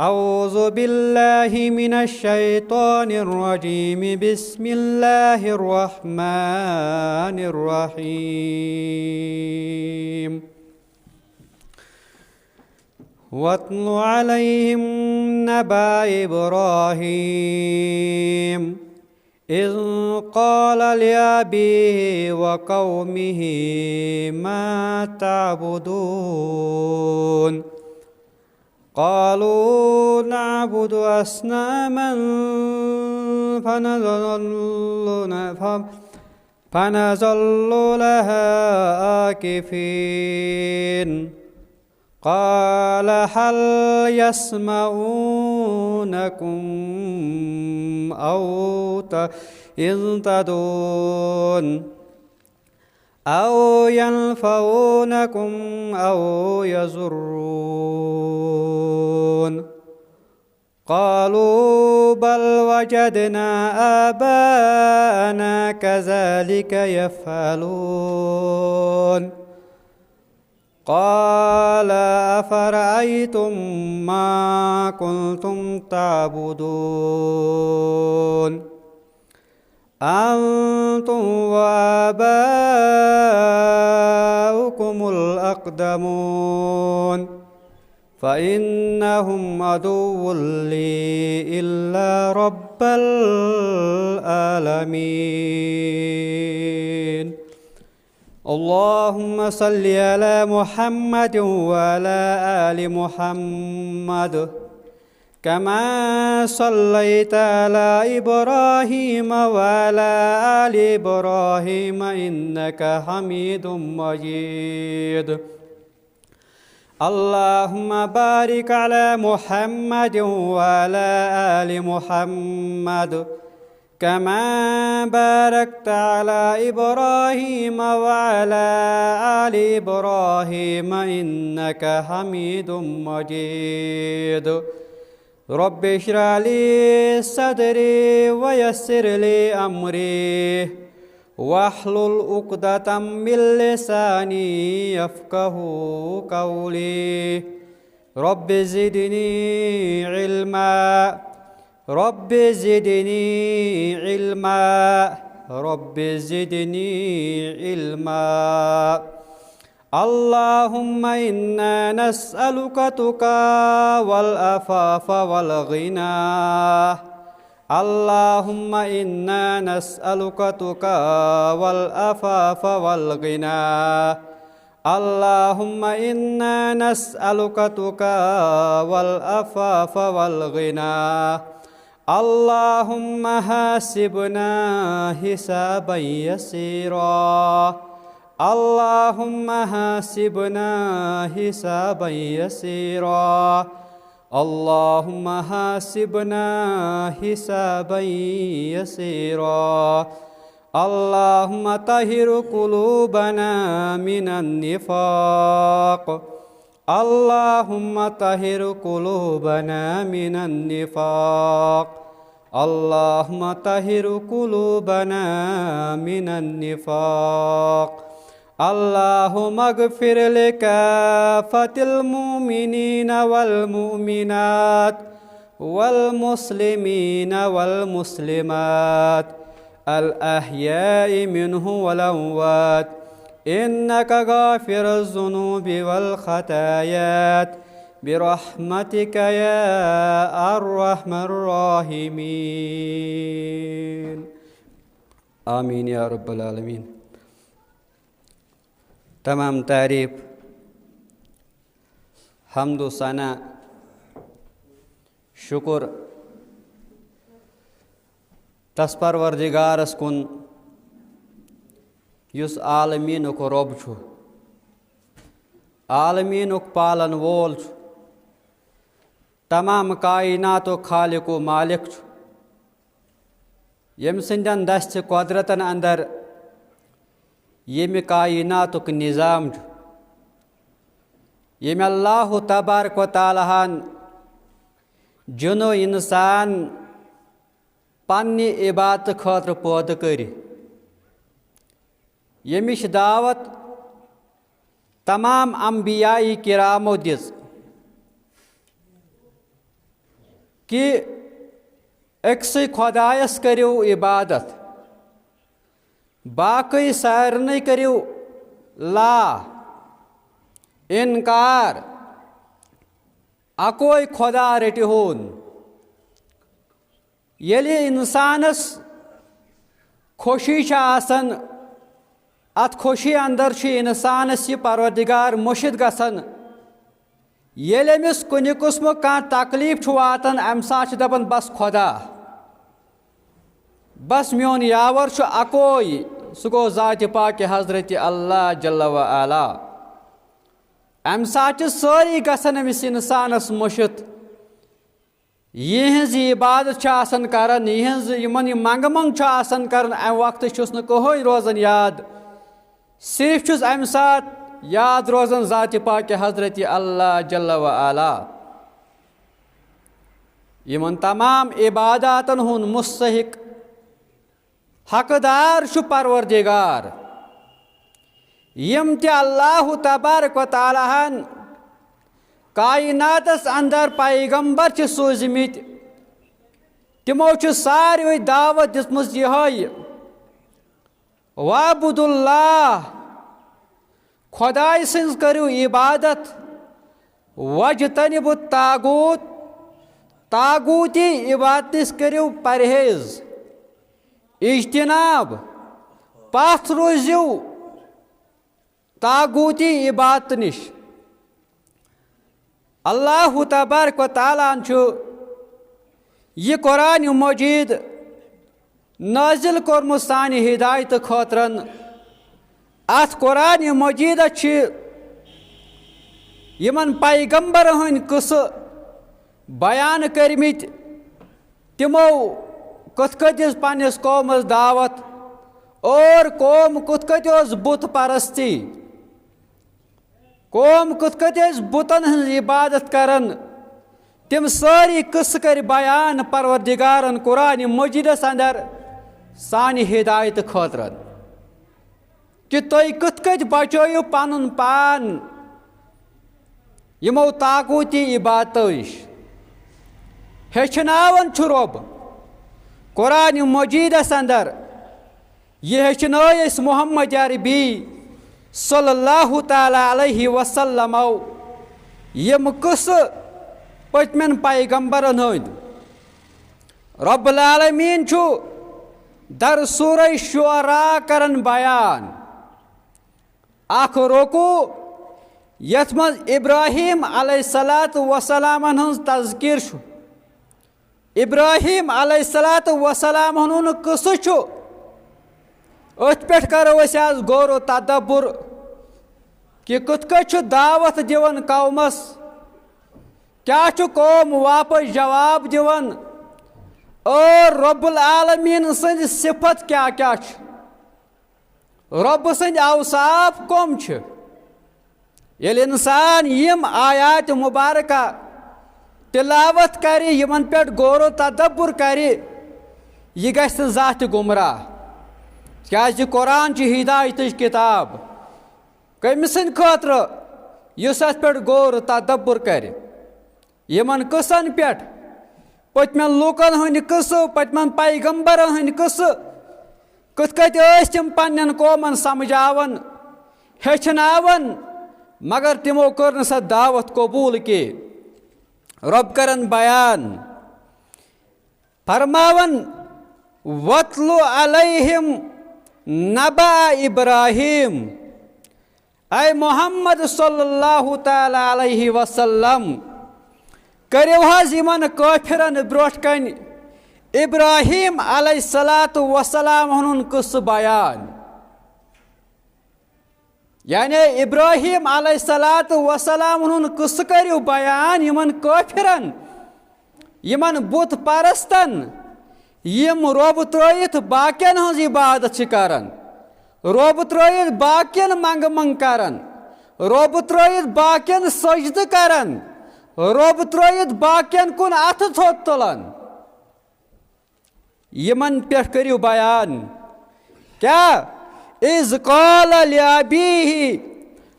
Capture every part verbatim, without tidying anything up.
أعوذ بالله من الشيطان الرجيم. بسم الله الرحمن الرحيم. واتل عليهم نبأ إبراهيم إذ قال لأبيه وقومه ما تعبدون. قالوا نعبد أصناما فنظل ف- فنظل لها عاكفين. قال هل يسمعونكم أو ت- إذ تدعون أو ينفعونكم أو يضرون. قالوا بل وجدنا آباءنا كذلك يفعلون. قال أفرأيتم ما كنتم تعبدون أنتم وآباؤكم الأقدمون فإنهم عدو لي إلا رب العالمين. اللهم صل على محمد وعلى آل محمد كما صليت على إبراهيم وعلى آل إبراهيم إنك حميد مجيد. اللهم بارك على محمد وعلى آل محمد كما باركت على إبراهيم وعلى آل إبراهيم إنك حميد مجيد. رب اشرح لي صدري ويسر لي أمري واحلل عقدة من لساني يفقه قولي. رب زدني علما. رب زدني علما. رب زدني علما. اللهم إنا نسألك تقى والعفاف والغنى. اللهم إنا نسألك تقى والعفاف والغنى. اللهم إنا نسألك تقى والعفاف والغنى. اللهم حاسبنا حسابا يسيرا. اللهم حاسبنا حسابا يسيرا. اللهم حاسبنا حسابا يسيرا. اللهم طهر قلوبنا من النفاق. اللهم طهر قلوبنا من النفاق. اللهم طهر قلوبنا من النفاق. اللهم اغفر لكافة المؤمنين والمؤمنات والمسلمين والمسلمات الأحياء منهم والأموات إنك غافر الذنوب والخطايات برحمتك يا أرحم الراحمين. آمين يا رب العالمين. تمام تعریٖف، حمد و ثنا، شُکُر تس پروردگارس کُن یُس عالمیٖنُک رۄب چھُ، عالمیٖنُک پالن وول چھُ، تمام کائناتُک خالق و مالک چھُ، ییٚمہِ سٕنٛدٮ۪ن دستِ قۄدرتن اندر ییٚمہِ کائناتُک نظام چھُ، ییٚمہِ اللہ تبارک و تعالیٰ ہن جِن و انسان پننہِ عبادتہٕ خٲطرٕ پٲدٕ کٔرۍ، ییٚمِچ دعوت تمام انبیاء کرامو دِژ، کہِ أکسٕے خۄدایَس کٔرِو عبادت، باقٕے سارنٕے کٔرِو لا، انکار، اکوے خۄدا رٔٹِہون۔ ییٚلہِ اِنسانَس خوشی چھِ آسان، اَتھ خوشی اندر چھُ اِنسانَس یہِ پروردگار مٔشِتھ گژھان۔ ییٚلہِ أمِس کُنہِ قٕسمُک کانٛہہ تکلیٖف چھُ واتان، اَمہِ ساتہٕ چھُ دَپان، "بس خۄدا، بس میون یاور چھُ اَکوے، سُہ گوٚو ذاتِ پاکہِ حضرتِ اللہ جل و علا۔" اَمہِ ساتہٕ چھِ سٲری گژھان أمِس اِنسانَس مٔشِتھ۔ یِہٕنٛز یہِ عبادت چھِ آسان کران، یِہٕنٛز یِمن یہِ منٛگہٕ منٛگ چھُ آسان کران، اَمہِ وقتہٕ چھُس نہٕ کٕہٕنۍ روزان یاد، صرف چھُس اَمہِ ساتہٕ یاد روزان ذاتِ پاکہِ حضرتِ اللہ جل و علا۔ یِمن تمام عباداتن ہُنٛد مستحق، حقدار چھُ پروردگار۔ یِم تہِ اللہ تبارک و تعالیٰ ہن کائناتس اندر پیغمبر چھِ سوٗزمٕتۍ، تِمو چھِ ساروٕے دعوت دِژمٕژ یِہوٚے، "واعبدوا اللہ"، خۄداے سٕنٛز کٔرِو عبادت، "واجتنبوا الطاغوت"، طاغوتی عبادت نِش کٔرِو پرہیز، اجتناب، پتھ روٗزِو طاغوتی عبادت نِش۔ اللہ تبارک و تعالیٰ ہن چھُ یہِ قرآن مجید نازل کوٚرمُت سانہِ ہدایتہٕ خٲطرٕ۔ اَتھ قرآن مجیدس چھِ یِمن پیغمبرن ہٕنٛدۍ قصہٕ بیان کٔرمٕتۍ، تِمو کِتھ کٔنۍ دِژ پننِس قومس دعوت اور قوم کِتھ کٔنۍ اوس بُت پرستی، قوم کِتھ کٔنۍ ٲسۍ بُتن ہٕنٛز عبادت کران، تِم سٲری قصہٕ کٔرۍ بیان پروردگارن قرآن مجیدس اندر سانہِ ہدایتہٕ خٲطرٕ، کہِ تُہۍ کِتھ کٔنۍ بچٲیِو پنُن پان یِمو طاغوتی عبادتو نِش۔ ہیٚچھناوان چھُ رۄب قرآن مجیدس اندر، یہِ ہیٚچھنٲے أسۍ محمد عربی صلی اللہ تعالیٰ علیہ وسلمو یِم قصہٕ پٔتمٮ۪ن پیغمبرن ہٕنٛدۍ۔ رب العالمین چھُ در سورہ شعراء کران بیان اکھ رکوع، یتھ منٛز ابراہیم علیہ الصلوۃ والسلامن ہٕنٛز تذکیر چھُ۔ ابراہیم علیہ الصلوۃ والسلام ہُنٛد قصہٕ چھُ۔ أتھۍ پٮ۪ٹھ کرو أسۍ آز غور و تدبر کہِ کِتھ کٔنۍ چھُ دعوت دِوان قومس، کیٛاہ چھُ قوم واپس جواب دِوان، اور رب العالمین سٕنٛدۍ صفت کیٛاہ کیٛاہ چھِ، رب سٕنٛدۍ اوصاف کم چھِ۔ ییٚلہِ انسان یِم آیات مبارکہ تلاوت کرِ، یِمن پٮ۪ٹھ غور و تدبر کرِ، یہِ گژھِ نہٕ زانٛہہ تہِ گمراہ، کیازِ قرآن چھِ ہدایتٕچ کتاب۔ کٔمۍ سٕنٛدِ خٲطرٕ؟ یُس اتھ پٮ۪ٹھ غور و تدبر کرِ۔ یِمن قصن پٮ۪ٹھ، پٔتمٮ۪ن لوٗکن ہٕنٛدۍ قصہٕ، پٔتمٮ۪ن پیغمبرن ہٕنٛدۍ قصہٕ، کِتھ کٔنۍ ٲسۍ تِم پننٮ۪ن قومن سمجھاوان، ہیٚچھناوان، مگر تِمو کٔر نہٕ سۄ دعوت قبول کینٛہہ۔ رۄب کرن بیان، فرماوان، "وَاتْلُ عَلَيْهِمْ نَبَأَ إِبْرَاهِيمَ"، اے محمد صلی اللہ تعالیٰ علیہ وسلم، کٔرِو حظ یِمن کٲفرن برونٛٹھ کنہِ ابراہیم علیہ الصلوۃ والسلام ہُنٛد قصہٕ بیان۔ یعنی ابراہیم علیہ الصلوۃ والسلام ہُنٛد قصہٕ کٔرِو بیان یِمن کٲفرن، یِمن بُت پرستن، یِم رۄب ترٲیِتھ باقین ہٕنٛز عبادت چھِ کران، رۄب ترٲیِتھ باقین منٛگہٕ منٛگ کران، رۄب ترٲیِتھ باقین سجدٕ کران، رۄب ترٲیِتھ باقین کُن اتھٕ تھوٚد تُلان۔ یِمن پٮ۪ٹھ کٔرِو بیان۔ کیٛاہ؟ "اِذْ قَالَ لِأَبِيهِ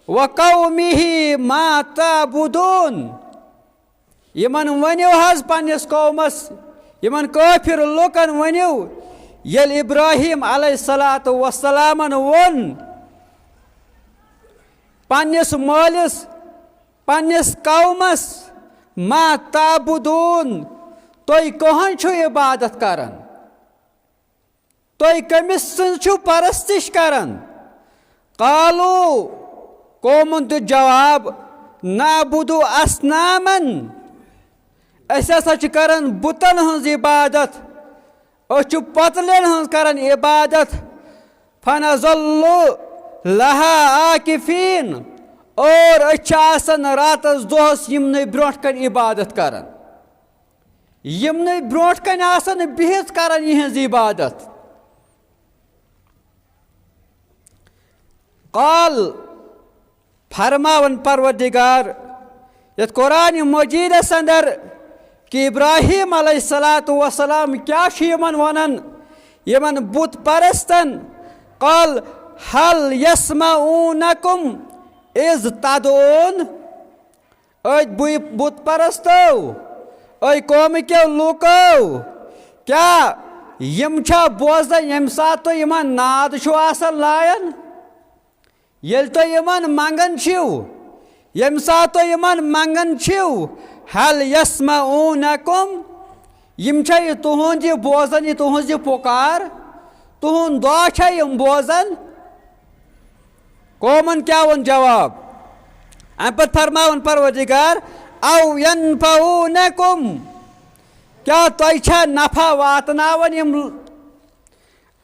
وَقَوْمِهِ مَا تَعْبُدُونَ"۔ یِمن ؤنِو حظ پننِس قومس، یِمن کٲفِر لوٗکن ؤنِو، ییٚلہِ ابراہیم علیہ الصلوۃ والسلامن ووٚن پننِس مٲلِس، پننِس قومس، "ما تعبدون"، تُہۍ کٕہٕنٛز چھِو عبادت کران؟ تُہۍ کٔمِس سٕنٛز چھِو پرستش کران؟ قالو، قومن دیُت جواب، "نعبد اصنامن"، أسۍ ہسا چھِ کران بُتن ہٕنٛز عبادت، أسۍ چھِ پۄتلٮ۪ن ہٕنٛز کران عبادت، "فنظل لها عاکفین"، اور أسۍ چھِ آسان راتس دۄہس یِمنٕے برونٛٹھ کنہِ عبادت کران۔ یِمنٕے برونٛٹھ کنہِ آسان بِہِتھ کران یِہٕنٛز عبادت۔ قال، فرماوان پروردگار یتھ قرآن مجیدس اندر کہ ابراہیم علیہ الصلوۃ والسلام کیا چھُ یِمن ونان، یِمن بت پرستن، قال، "هل يسمعونكم إذ تدعون"، أتۍ بُے-، بُت پرستو، أتۍ قومہٕ کیو لوٗکو، کیٛاہ یِم چھا بوزان ییٚمہِ ساتہٕ تُہۍ یِمن ناد چھِو آسان لایان؟ ییٚلہِ تُہۍ یِمن منٛگان چھِو، ییٚمہِ ساتہٕ تُہۍ یِمن منٛگان چھِو، "هل يسمعونكم"، یِم چھا یہِ تُہُنٛد یہِ بوزان، یہِ تُہٕنٛز یہِ پُکار، تُہُنٛد دعا چھا یِم بوزان؟ قومن کیٛاہ ووٚن جواب؟ اَمہِ پتہٕ فرماوان پروردگار، "أو ينفعونكم"، کیٛاہ تۄہہِ چھا نفع واتناوان یِم؟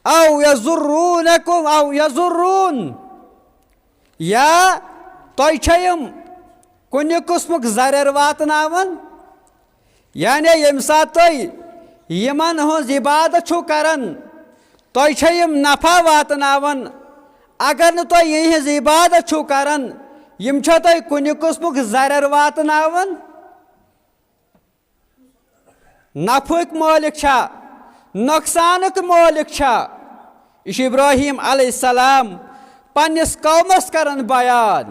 "أو يضرونكم"، "أو يضرون"، یا تۄہہِ چھا یِم کُنہِ قٕسمُک ضرر واتناوان؟ یعنی ییٚمہِ ساتہٕ تُہۍ یِمن ہٕنٛز عبادت چھِو کران، تۄہہِ چھا یِم نفع واتناوان؟ اگر نہٕ تُہۍ یِہٕنٛز عبادت چھِو کران، یِم چھا تۄہہِ کُنہِ قٕسمُک ضرر واتناوان؟ نفعٕکۍ مٲلِک چھا، نۄقصانُک مٲلِک چھا؟ یہِ چھُ ابراہیم علیہ السلام پننِس قومس کران بیان۔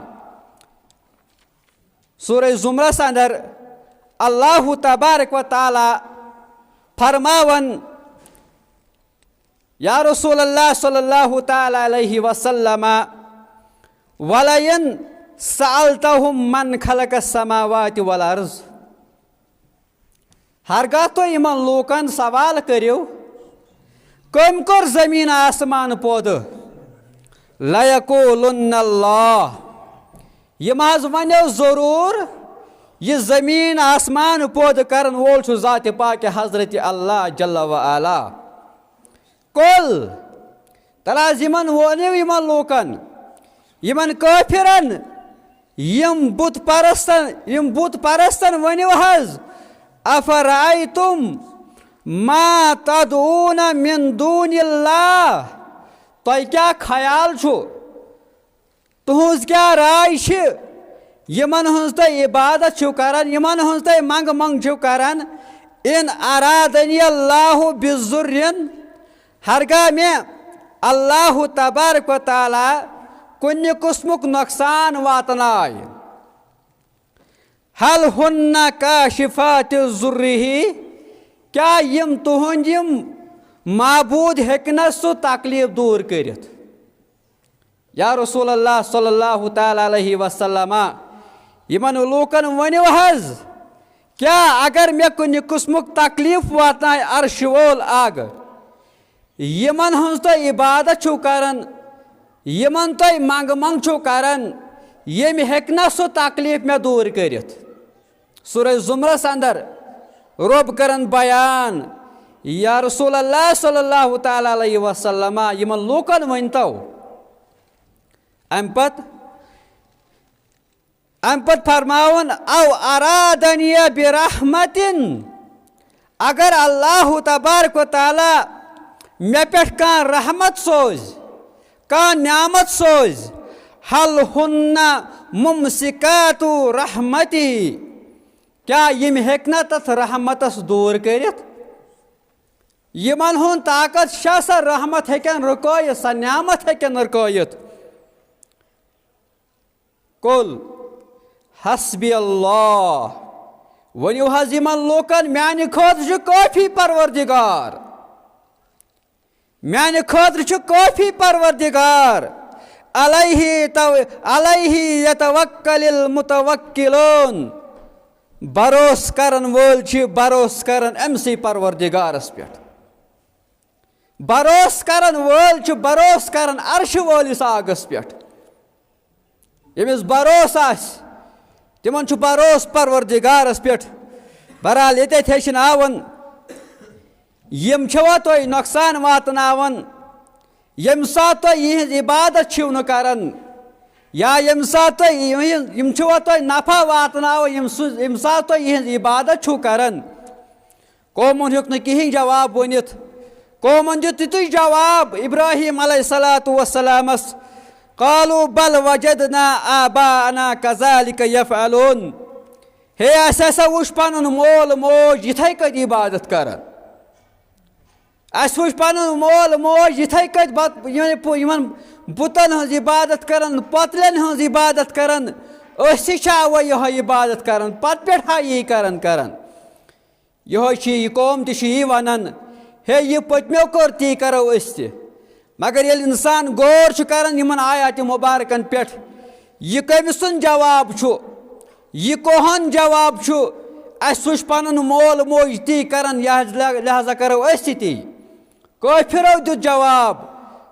سورہ زمرس اندر اللہ تبارک و تعالیٰ فرماوان، یا رسول اللہ صلی اللہ تعالیٰ علیہ وسلم، "ولئن سألتهم من خلق السماوات والأرض"، ہرگاہ تُہۍ یِمن لوٗکن سوال کٔرِو، "کٔمۍ کوٚر زٔمیٖن آسمان پٲدٕ؟" "لَیَقوٗلُنَّ اللَّهُ"، یِم حظ وَنیو ضروٗر، یہِ زٔمیٖن آسمان پٲدٕ کرن وول چھُ ذاتِ پاکہِ حضرت اللہ جل و علا۔ قل، تَلہٕ حظ یِمن ؤنِو، یِمن لوٗکن، یِمن کٲفِرن، یِم بُت پرستن، یِم بُت پرستن ؤنِو حظ، "أفرأيتم ما تدعون من دون الله"، تۄہہِ کیٛاہ خیال چھُ، تُہٕنٛز کیٛاہ راے چھِ، یِمن ہٕنٛز تُہۍ عبادت چھِو کران، یِمن ہٕنٛز تُہۍ منٛگہٕ منٛگ چھِو کران، "إن أرادني الله بضر"، ہرگاہ مےٚ اللہ تبارک و تعالیٰ کُنہِ قٕسمُک نۄقصان واتنایہِ، "هل هن كاشفات ضره"، کیٛاہ یِم تُہٕنٛدۍ یِم معبوٗد ہیٚکہِ نہ سُہ تکلیٖف دوٗر کٔرِتھ؟ یا رسول اللہ صلی اللہ تعالیٰ علیہ وسلم، یِمن لوٗکن ؤنِو حظ، کیٛاہ اگر مےٚ کُنہِ قٕسمُک تکلیٖف واتنایہِ عرشہِ وول اکھ، یِمن ہٕنٛز تُہۍ عبادت چھِو کران، یِمن تُہۍ منٛگہٕ منٛگ چھِو کران، ییٚمۍ ہیٚکہِ نہ سُہ تکلیٖف مےٚ دوٗر کٔرِتھ؟ سورہ زمرس اندر رۄب کران بیان، یا رسول اللہ صلی اللہ تعالیٰ علیہ وسلم، یِمن لوٗکن ؤنۍتو۔ امہِ پتہٕ، امہِ پتہٕ فرماوُن، "أو أرادني برحمة"، اگر اللہ تبارک و تعالیٰ مےٚ پٮ۪ٹھ کانٛہہ رحمت سوزِ، کانٛہہ نعمت سوزِ، "هل هن ممسكات رحمته"، کیٛاہ یِم ہیٚکہِ نہ تتھ رحمتس دوٗر کٔرِتھ؟ یِمن ہُنٛد طاقت چھا سۄ رحمت ہیٚکن رُکٲیِتھ، سۄ نعمت ہیٚکن رُکٲیِتھ؟ قل حسبی اللہ، ؤنِو حظ یِمن لوٗکن، میانہِ خٲطرٕ چھُ کٲفی پروردگار، میانہِ خٲطرٕ چھُ کٲفی پروردگار۔ علیہ تو-، علیہ یتوکل المتوکلون۔ بھروسہٕ کرن وٲلۍ چھِ بھروسہٕ کران أمسٕے پروردگارس پٮ۪ٹھ۔ بھروسہٕ کرن وٲلۍ چھِ بھروسہٕ کران عرشہِ وٲلِس آگس پٮ۪ٹھ۔ ییٚمِس بھروسہٕ آسہِ، تِمن چھُ بھروسہٕ پروردگارس پٮ۪ٹھ۔ بہرحال، ییٚتٮ۪تھ ہیٚچھناوان، یِم چھِوا تۄہہِ نۄقصان واتناوان، ییٚمہِ ساتہٕ تۄہہِ یِہٕنٛز عبادت چھِو نہٕ کران، یا ییٚمہِ ساتہٕ تۄہہِ یِہٕنٛز، یِم چھِوا تۄہہِ نفع واتناوان، ییٚمہِ سُہ-، ییٚمہِ ساتہٕ تۄہہِ یِہٕنٛز عبادت چھِو کران؟ قومن ہیوٚک نہٕ کِہیٖنۍ جواب ؤنِتھ۔ قومن دیُت تیُتُے جواب ابراہیم علیہ الصلوۃ والسلامس، "قالوا بل وجدنا آباءنا كذلك يفعلون۔" ہے، اَسہِ ہسا وٕچھ پنُن مول موج یِتھے کٔنۍ عبادت کران۔ اَسہِ وٕچھ پنُن مول موج یِتھے کٔنۍ بت-، یِمن پُ-، یِمن بُتن ہٕنٛز عبادت کران، پۄتلٮ۪ن ہٕنٛز عبادت کران۔ أسۍ تہِ چھا وۄنۍ یِہوٚے عبادت کران؟ پتہٕ پٮ۪ٹھ ہا یی کران کران۔ یِہوٚے چھُ یہِ قوم تہِ چھُ یی وَنان، ہے، یہِ پٔتمیو کوٚر، تی کَرو أسۍ تہِ۔ مگر ییٚلہِ اِنسان غور چھُ کَران یِمَن آیاتِ مُبارکَن پٮ۪ٹھ، یہِ کٔمۍ سُنٛد جواب چھُ؟ یہِ کۄہَن جواب چھُ؟ اَسہِ وٕچھ پَنُن مول موج تی کَران، لہذا، لہذا کَرو أسۍ تہِ تی۔ کٲفِرو دیُت جواب،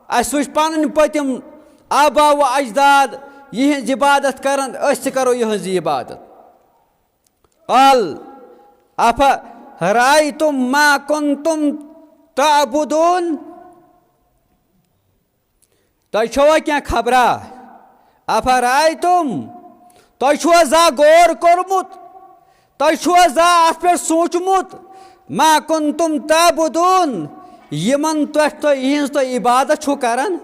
اَسہِ وٕچھ پَنٕنۍ پٔتِم آبا و اجداد یِہِنٛز عبادت کَران، أسۍ تہِ کَرو یِہٕنٛز یہِ عبادت۔ قال افرأيتم ما كنتم تعبدون۔ تۄہہِ چھوا کینٛہہ خبرا؟ افرأيتم، تۄہہِ چھوا زانٛہہ غور کوٚرمُت؟ تۄہہِ چھوا زانٛہہ اتھ پٮ۪ٹھ سوٗنٛچمُت؟ ما كنتم تعبدون، یِمن پٮ۪ٹھ تۄہہِ، یِہٕنٛز تۄہہِ عبادت چھِو کران،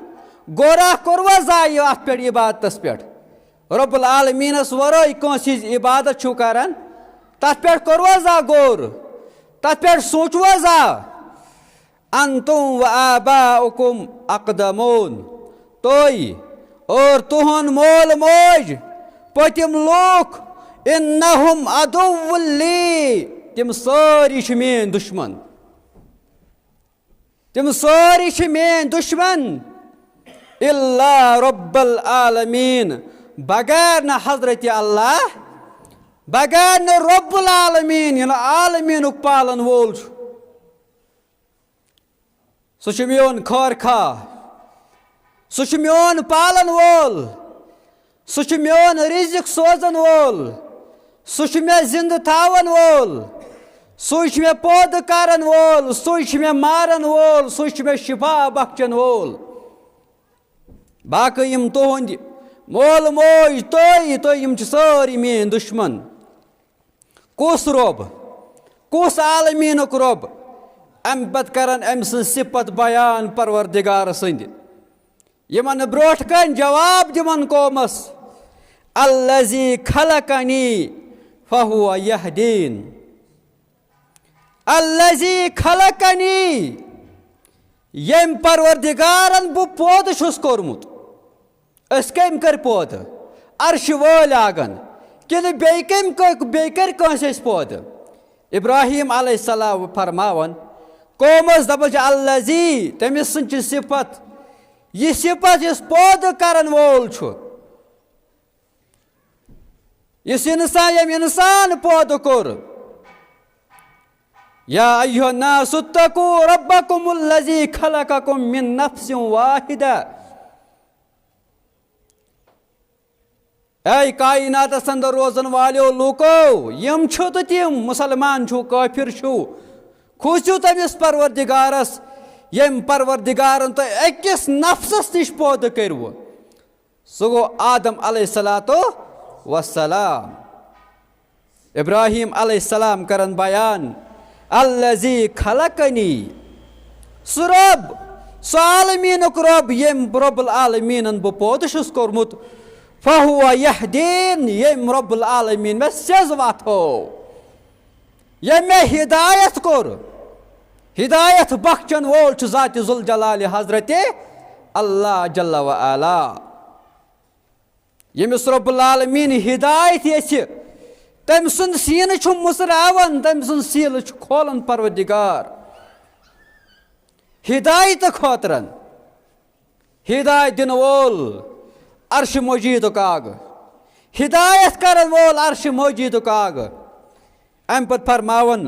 غورا کوٚروا زانٛہہ یہِ اتھ پٮ۪ٹھ عبادتس پٮ۪ٹھ؟ رب العالمینس ورٲے کٲنٛسہِ ہٕنٛز عبادت چھِو کران، تتھ پٮ۪ٹھ کوٚروا زانٛہہ غور؟ تتھ پٮ۪ٹھ سوٗنٛچوا زانٛہہ؟ انتم و آباؤکم اقدمون، تُہۍ اور تُہُنٛد مول موج، پٔتِم لوٗکھ، انہم عدو لی، تِم سٲری چھِ میٲنۍ دُشمن۔ تِم سٲری چھِ میٲنۍ دُشمن۔ الا رب العالمین، بغیر نہٕ حضرت اللہ، بغیر نہٕ رب العالمین، یعنی عالمینُک پالن وول چھُ۔ سُہ چھُ میون خٲر خواہ۔ سُہ چھُ میون پالن وول۔ سُہ چھُ میون رزق سوزن وول۔ سُہ چھُ مےٚ زِندٕ تھاون وول۔ سُے چھُ مےٚ پٲدٕ کرن وول۔ سُے چھُ مےٚ مارن وول۔ سُے چھُ مےٚ شفا بخشن وول۔ باقٕے یِم تُہنٛدۍ مول موج، تُہۍ، تُہۍ، یِم چھِ سٲری میٲنۍ دُشمن۔ کُس رۄب؟ کُس عالمیٖنُک رۄب؟ اَمہِ پتہٕ کرن أمۍ سٕنٛز صفت بیان پروردگار سٕنٛدِ۔ یِمن برٛونٛٹھ کنہِ جواب دِوان قومس، الذی خلقنی فہو یہدین۔ الذی خلقنی، ییٚمۍ پروردگارن بہٕ پٲدٕ چھُس کوٚرمُت۔ أسۍ کٔمۍ کٔرۍ پٲدٕ؟ عرشہِ وٲلۍ آگن۔ کِنہٕ بیٚیہِ کٔمۍ کٔرۍ، بیٚیہِ کٔرۍ کٲنٛسہِ أسۍ پٲدٕ؟ ابراہیم علیہ السلام فرماوان، قومس دپان چھِ، الذی، تٔمِس سٕنٛز چھِ صفت، یہِ صفت یُس پٲدٕ کرن وول چھُ۔ یُس انسان، ییٚمۍ انسان پٲدٕ کوٚر۔ یا ایھا الناس اتقوا ربکم الذی خلقکم من نفس واحدہ۔ اے کائناتس اندر روزن والیو لوٗکو، یِم چھِو تہٕ تِم، مسلمان چھِو، کٲفر چھِو، کھوٗژِو تٔمِس پروردگارس، ییٚمۍ پروردگارن تۄہہِ أکِس نفسس نِش پٲدٕ کٔرِوٕ۔ سُہ گوٚو آدم علیہ الصلوۃ والسلام۔ ابراہیم علیہ السلام کرن بیان، الذی خلقنی، سُہ رۄب، سُہ عالمیٖنُک رۄب، ییٚمۍ رۄب العالمیٖنن بہٕ پٲدٕ چھُس کوٚرمُت، فہو یہدین، ییٚمۍ رۄب العالمیٖن مےٚ سیٚز وتھ ہٲو۔ ییٚمۍ مےٚ ہدایت کوٚر، ہدایت بخشن وول چھُ ذات ذوالجلال حضرت اللہ جل و علا۔ ییٚمِس رب العالمین ہدایت یژھِ، تٔمۍ سُنٛد سیٖنہٕ چھُ مُژراوان، تٔمۍ سُنٛد سیٖنہٕ چھُ کھولان پروردگار۔ ہدایتہٕ خٲطرَن ہدایت دِنہٕ وول عرش مجیدُک آگہٕ، ہدایت کرن وول عرش مجیدُک آگہٕ۔ اَمہِ پتہٕ فرماوان،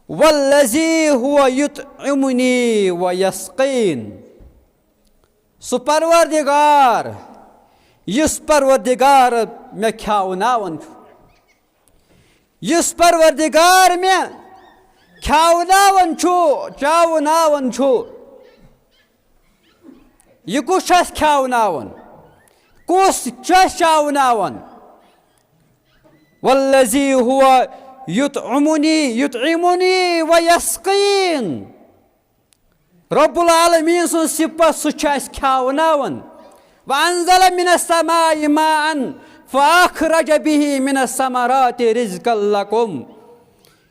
"والذی ہو یطعمنی و یسقین"، سُہ پروردگار، یُس پروردگار مےٚ کھیاوناوان چھُ، یُس پروردگار مےٚ کھیاوناوان چھُ، چاوناوان چھُ۔ یہِ کُس چھُ اَسہِ کھیاوناوان؟ کُس چھُ اَسہِ چاوناوان؟ والذی ہو یطعمنی، یطعمنی و یسقین۔ رب العالمین سٕنٛز صفت، سُہ چھُ اَسہِ کھیاوناوان۔ وانزل من السماء ماء فاخرج به من الثمرات رزقا لکم۔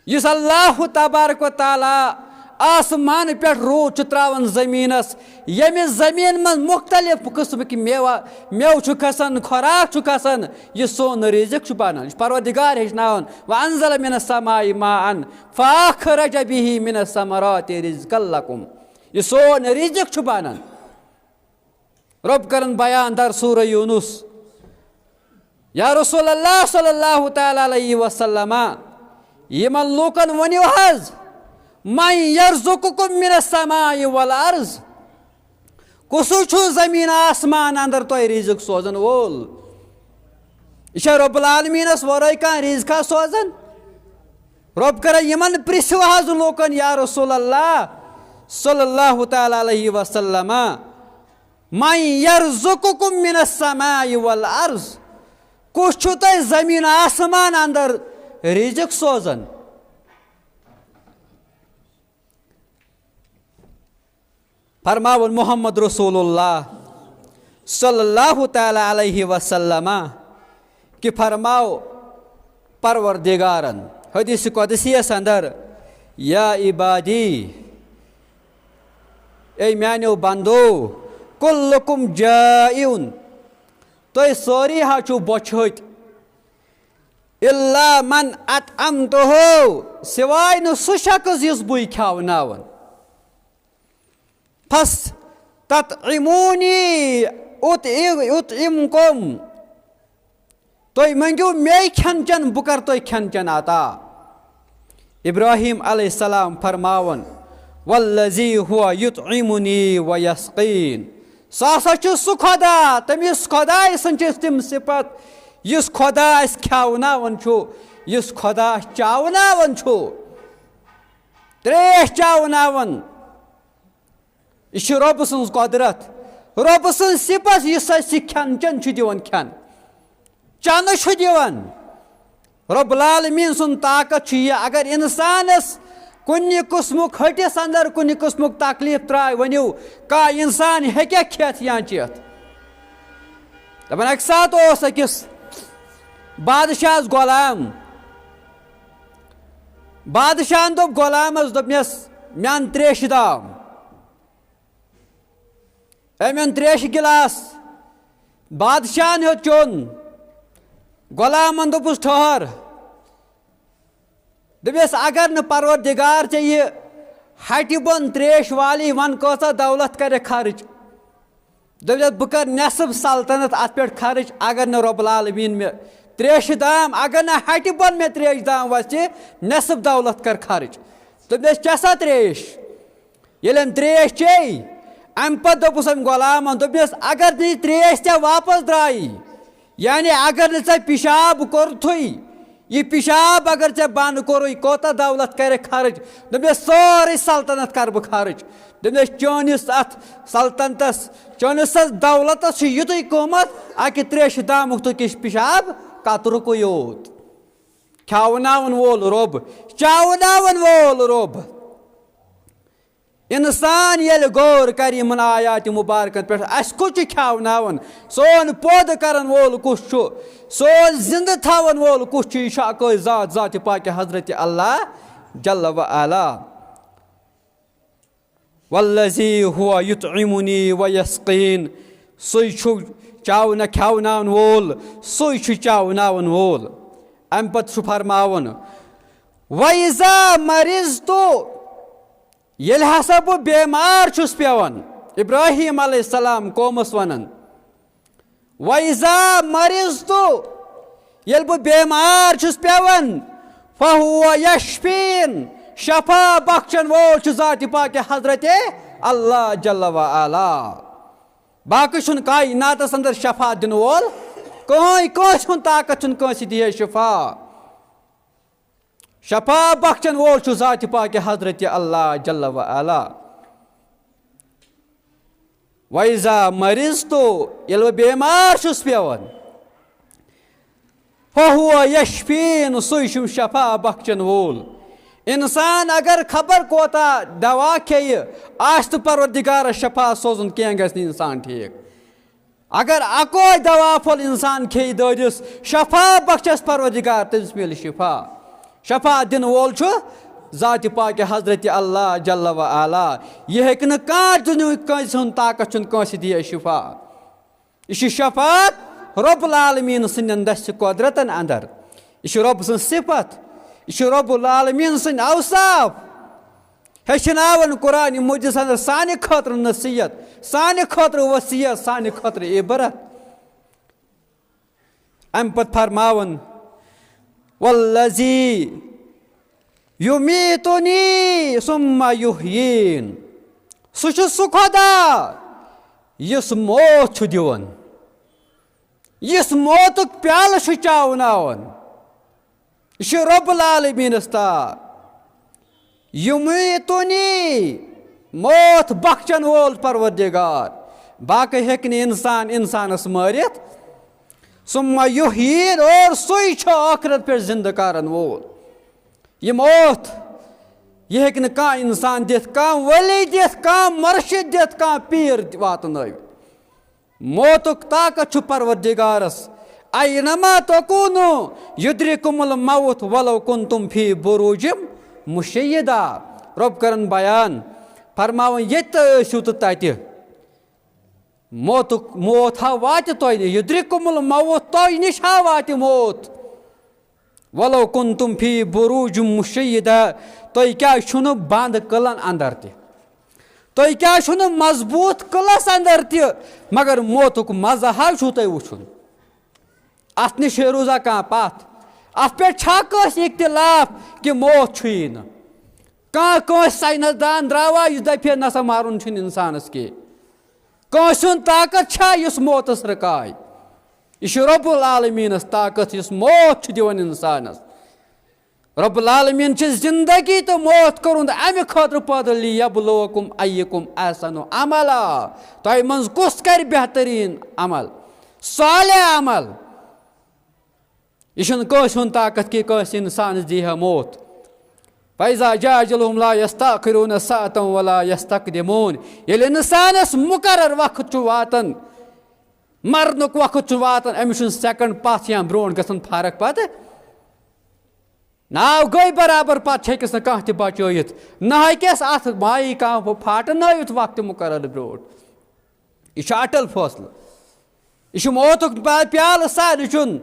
یُس اللہ تبارک و تعالیٰ آسمان پٮ۪ٹھ روٗد چھُ ترٛاوان زٔمیٖنَس، ییٚمہِ زٔمیٖن منٛز مُختٔلِف قٕسمٕکۍ میوہ، میوٕ چھُ کھسان، خوراک چھُ کھسان، یہِ سون رِزِق چھُ بَنان۔ یہِ چھُ پروردگار ہیٚچھناوان، "وانزل من السماء ماء فاخرج به من الثمرات رزقا لکم"۔ یہِ سون رِزِق چھُ بَنان۔ رب کرن بیان در سورہ یونس، یا رسول اللہ صلی اللہ تعالیٰ علیہ وسلم، یِمن لوٗکن ؤنِو حظ، "من یرزقکم من السماء والارض"، کُسُے چھُ زمین آسمان اندر تۄہہِ رزق سوزن وول؟ یہِ چھا رب العالمینس ورٲے کانٛہہ رزقا سوزان؟ رب کرن یِمن پرژھِو حظ لوٗکن، یا رسول اللہ صلی اللہ تعالیٰ علیہ وسلم، "من یرزقکم من السماء والارض"، کُس چھُ تۄہہِ زمین آسمان اندر رزق سوزان؟ فرماوُن محمد رسول اللہ صلی اللہ تعالیٰ علیہ وسلم کہ فرماو پروردگارن حدیث قدسی اندر، "یا عبادی، اے میانیو بندو، کلکم جائعون، تُہۍ سٲری ہا چھِو بۄچھِ ۂتۍ، الا من اطعمتہ، سوائے نہٕ سُہ شخص یُس بٕے کھیاوناون۔ فاستطعمونی اطعمکم، تُہۍ مٔنگِو مے کھٮ۪ن چٮ۪ن، بہٕ کرٕ تۄہہِ کھٮ۪ن چٮ۪ن عطا۔" ابراہیم علیہ السلام فرماوان، "والذی ہو یطعمنی و یسقین"، سُہ ہسا چھُ سُہ خدا، تٔمِس خداے سٕنٛز چھِ تِم صفت، یُس خدا اَسہِ کھیاوناوان چھُ، یُس خدا اَسہِ چاوناوان چھُ، تریش چاوناوان۔ یہِ چھِ رۄبہٕ سٕنٛز قۄدرت، رۄبہٕ سٕنٛز صفت، یُس اَسہِ کھٮ۪ن چٮ۪ن چھُ دِوان کھٮ۪ن، چٮ۪نہٕ چھُ دِوان۔ رب العالمین سُنٛد طاقت چھُ یہِ، اگر انسانس کُنہِ قٕسمُک ہٹِس اندر کُنہِ قٕسمُک تکلیف ترٛاوِ، ؤنِو، کانٛہہ انسان ہیٚکیٛاہ کھٮ۪تھ یا چٮ۪تھ؟ دپان، اکہِ ساتہٕ اوس أکِس بادشاہس غلام۔ بادشاہن دوٚپ غلامس، دوٚپنس، "مےٚ اَن تریشہِ دام۔" أمۍ اوٚن تریشہِ گِلاس، بادشاہن ہیوٚت چیوٚن۔ غلامن دوٚپُس، "ٹھٔہر۔" دوٚپُس، "اگر نہٕ پروردگار ژےٚ یہِ ہٹہِ بۄن تریش والی، وَن کۭژاہ دولت کرِ خرٕچ؟" دوٚپُس، "بہٕ کرٕ نٮ۪صٕف سلطنت اتھ پٮ۪ٹھ خرٕچ، اگر نہٕ رب العالمین مےٚ تریشہِ دام، اگر نہٕ ہٹہِ بۄن مےٚ تریش دام وسہِ، نٮ۪صٕف دولت کر خرٕچ۔" دوٚپُس، "چےٚ سا تریش؟" ییٚلہِ أمۍ تریش چے، اَمہِ پتہٕ دوٚپُس أمۍ غلامن، دوٚپنس، "اگر نہٕ یہِ تریش ژےٚ واپس درٛایی، یعنی اگر نہٕ ژےٚ پِشاب کوٚرتھٕے، یہِ پِشاب اگر ژےٚ بنٛد کوٚرُے، کوتاہ دولت کرِ خرٕچ؟" دوٚپنس، "سٲرٕے سلطنت کرٕ بہٕ خرٕچ۔" دوٚپنس، "چٲنِس اتھ سلطنتس، چٲنِس اتھ دولتس چھُ یُتُے قۭمتھ اکہِ تریشہِ دامُک تہٕ کِس پِشاب قطرُکُے یوت۔" کھیاوناون وول رۄب، چاوناون وول رۄب۔ انسان ییٚلہِ غور کرِ یِمن آیات مبارکن پٮ۪ٹھ، اسہِ کُس چھُ کھیاوناوان، سون پٲدٕ کرن وول کُس چھُ، سون زندٕ تھاون وول کُس چھُ، یہِ چھُ اکوے ذات، ذات پاک حضرت اللہ جل و علا۔ والذی ہو یطعمنی و یسقین، سُے چھُ چاونہٕ کھیاوناون وول، سُے چھُ چاوناون وول۔ امہِ پتہٕ چھُ فرماوُن، "وَإِذَا مَرِضْتُ"، ییٚلہِ ہسا بہٕ بیمار چھُس پیوان، ابراہیم علیہ السلام قومس ونان، "وَإِذَا مَرِضْتُ"، ییٚلہِ بہٕ بیمار چھُس پیوان، "فَهُوَ يَشْفِينِ"، شفا بخشن وول چھُ ذاتِ پاکِ حضرت اللہ جل و علا۔ باقٕے چھُنہٕ کائناتس اندر شفا دِنہٕ وول کٕہٕنۍ، کٲنٛسہِ ہُنٛد طاقت چھُنہٕ کٲنٛسہِ دِہے شفا۔ شفا بخشن وول چھُ ذاتِ پاکِ حضرت اللہ جل و علا۔ "وَإِذَا مَرِضْتُ"، ییٚلہِ بہٕ بیمار چھُس پیوان، "فَهُوَ يَشْفِينِ"، سُے چھُم شفا بخشن وول۔ انسان اگر خبر کوتاہ دوا کھیٚیہِ، آسہِ تہٕ پروردگارس شفا سوزُن، کینٛہہ گژھِ نہٕ انسان ٹھیٖک۔ اگر اکوے دوا پھوٚل انسان کھیٚیہِ دٲدِس، شفا بخشس پروردگار، تٔمِس میلہِ شفا۔ شفا دِنہٕ وول چھُ ذاتِ پاکِ حضرت اللہ جل و علا۔ یہِ ہیٚکہِ نہٕ کانٛہہ دُنیہُک، کٲنٛسہِ ہُنٛد طاقت چھُنہٕ کٲنٛسہِ دِیے شفا۔ یہِ چھِ شفاعت رب العالمین سٕنٛدٮ۪ن دستِ قۄدرتن اندر۔ یہِ چھِ رب سٕنٛز صفت۔ یہِ چھِ رب العالمین سٕنٛدۍ اوصاف۔ ہیٚچھناوان قرآن مجیدس اندر سانہِ خٲطرٕ نصیحت، سانہِ خٲطرٕ وصیت، سانہِ خٲطرٕ عبرت۔ امہِ پتہٕ فرماوان، "وَالَّذِي يُمِيتُنِي ثُمَّ يُحْيِينِ"، سُہ چھُ سُہ خۄدا یُس موت چھُ دِوان، یُس موتُک پیالہٕ چھُ چاوناوان۔ یہِ چھُ رب العالمینس تام۔ "یُمیٖتُنی"، موت بخشن وول پروردگار۔ باقٕے ہیٚکہِ نہٕ انسان انسانس مٲرِتھ۔ "ثُمَّ یُحْییٖن"، اور سُے چھُ ٲخرت پٮ۪ٹھ زندٕ کرن وول۔ یہِ موت، یہِ ہیٚکہِ نہٕ کانٛہہ انسان دِتھ، کانٛہہ ولی دِتھ، کانٛہہ مرشد دِتھ، کانٛہہ پیٖر واتنٲوِتھ۔ موتُک طاقت چھُ پروردگارس۔ "اینما تکونو یدرککم الموت ولو کنتم فی بروج مشیدہ"۔ رب کرن بیان، فرماوان، ییٚتہِ تہِ ٲسِو تہٕ تتہِ۔ موتُک، موت ہا واتہِ تۄہہِ نِش، یدرککم الموت، تۄہہِ نِش ہا واتہِ موت۔ "ولو کنتم فی بروج مشیدہ"، تُہۍ کیٛازِ چھِو نہٕ بند قلعن اندر تہِ؟ تُہۍ کیٛازِ چھِو نہٕ مضبوط قلعس اندر تہِ؟ مگر موتُک مزٕ ہا چھُو تۄہہِ وٕچھُن۔ اتھ نِش ہے روٗزا کانٛہہ پتھ؟ اتھ پٮ۪ٹھ چھا کٲنٛسہِ اختلاف کہِ موت چھُیی نہٕ؟ کانٛہہ کٲنٛسہِ ساینس دان درٛاوا یُس دپہِ ہے نسا مرُن چھُنہٕ انسانس کینٛہہ؟ کٲنٛسہِ ہُنٛد طاقت چھا یُس موتس رُکایہِ؟ یہِ چھُ رب العالمینس طاقت یُس موت چھُ دِوان انسانس۔ رب العالمین چھِ زندگی تہٕ موت کوٚرمُت امہِ خٲطرٕ پٲدٕ، "لیبلوکم ایکم احسن عملا"، تۄہہِ منٛز کُس کرِ بہتریٖن عمل، صالح عمل۔ یہِ چھُنہٕ کٲنٛسہِ ہُنٛد طاقت کہِ کٲنٛسہِ انسانس دی ہا موت۔ فاذا جاء اجلهم لا يستأخرون ساعة ولا يستقدمون۔ ییٚلہِ انسانس مقرر وقت چھُ واتان، مرنُک وقت چھُ واتان، أمِس چھُنہٕ سیکنڈ پتھ یا برونٛٹھ گژھان فرق پتہٕ۔ ناو گٔے برابر، پتہٕ چھِ أکِس نہٕ کانٛہہ تہِ بچٲیِتھ، نہ ہیٚکٮ۪س اتھ مایہِ کانٛہہ پھاٹہٕ نٲوِتھ وقتہِ مقرر برونٛٹھ۔ یہِ چھُ اٹل فٲصلہٕ۔ یہِ چھُ موتُک پیا-، پیالہٕ سارنٕے چیوٚن۔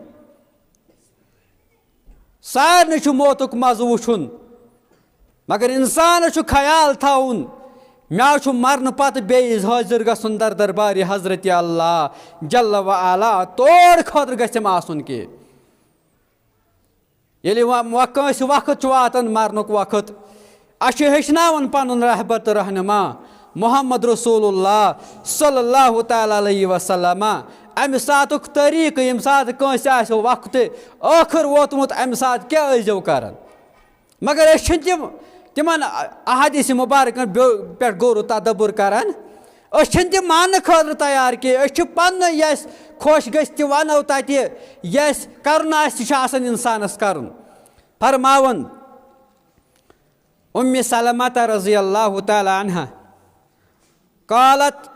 سارنٕے چھُ موتُک مزٕ وٕچھُن۔ مگر انسانس چھُ خیال تھاوُن، مےٚ چھُ مرنہٕ پتہٕ بیٚیہِ حٲضِر گژھُن در دربارِ حضرت اللہ جل و علا۔ تور خٲطرٕ گژھِ أمۍ آسُن کینٛہہ۔ ییٚلہِ وۄنۍ، وۄنۍ کٲنٛسہِ وقت چھُ واتان، مرنُک وقت، اَسہِ چھُ ہیٚچھناوان پنُن رہبر تہٕ رہنما محمد رسول اللہ صلی اللہ تعالیٰ علیہ وسلم، اَمہِ ساتُک طریٖقہٕ، ییٚمہِ ساتہٕ کٲنٛسہِ آسہِ وقتِ ٲخر ووتمُت، اَمہِ ساتہٕ کیٛاہ ٲسۍزیو کران؟ مگر أسۍ چھِنہٕ تِم، تِمن احادیث مبارکن بیو-، پٮ۪ٹھ غور و تدبر کران۔ أسۍ چھِنہٕ تِم ماننہٕ خٲطرٕ تیار کینٛہہ۔ أسۍ چھِ پننُے، یہِ اَسہِ خۄش گژھِ تہِ ونو تتہِ، یہِ اَسہِ کرُن آسہِ تہِ چھُ آسان انسانس کرُن۔ فرماوان، ام سلمہ رضی اللہ تعالیٰ عنہا قالت،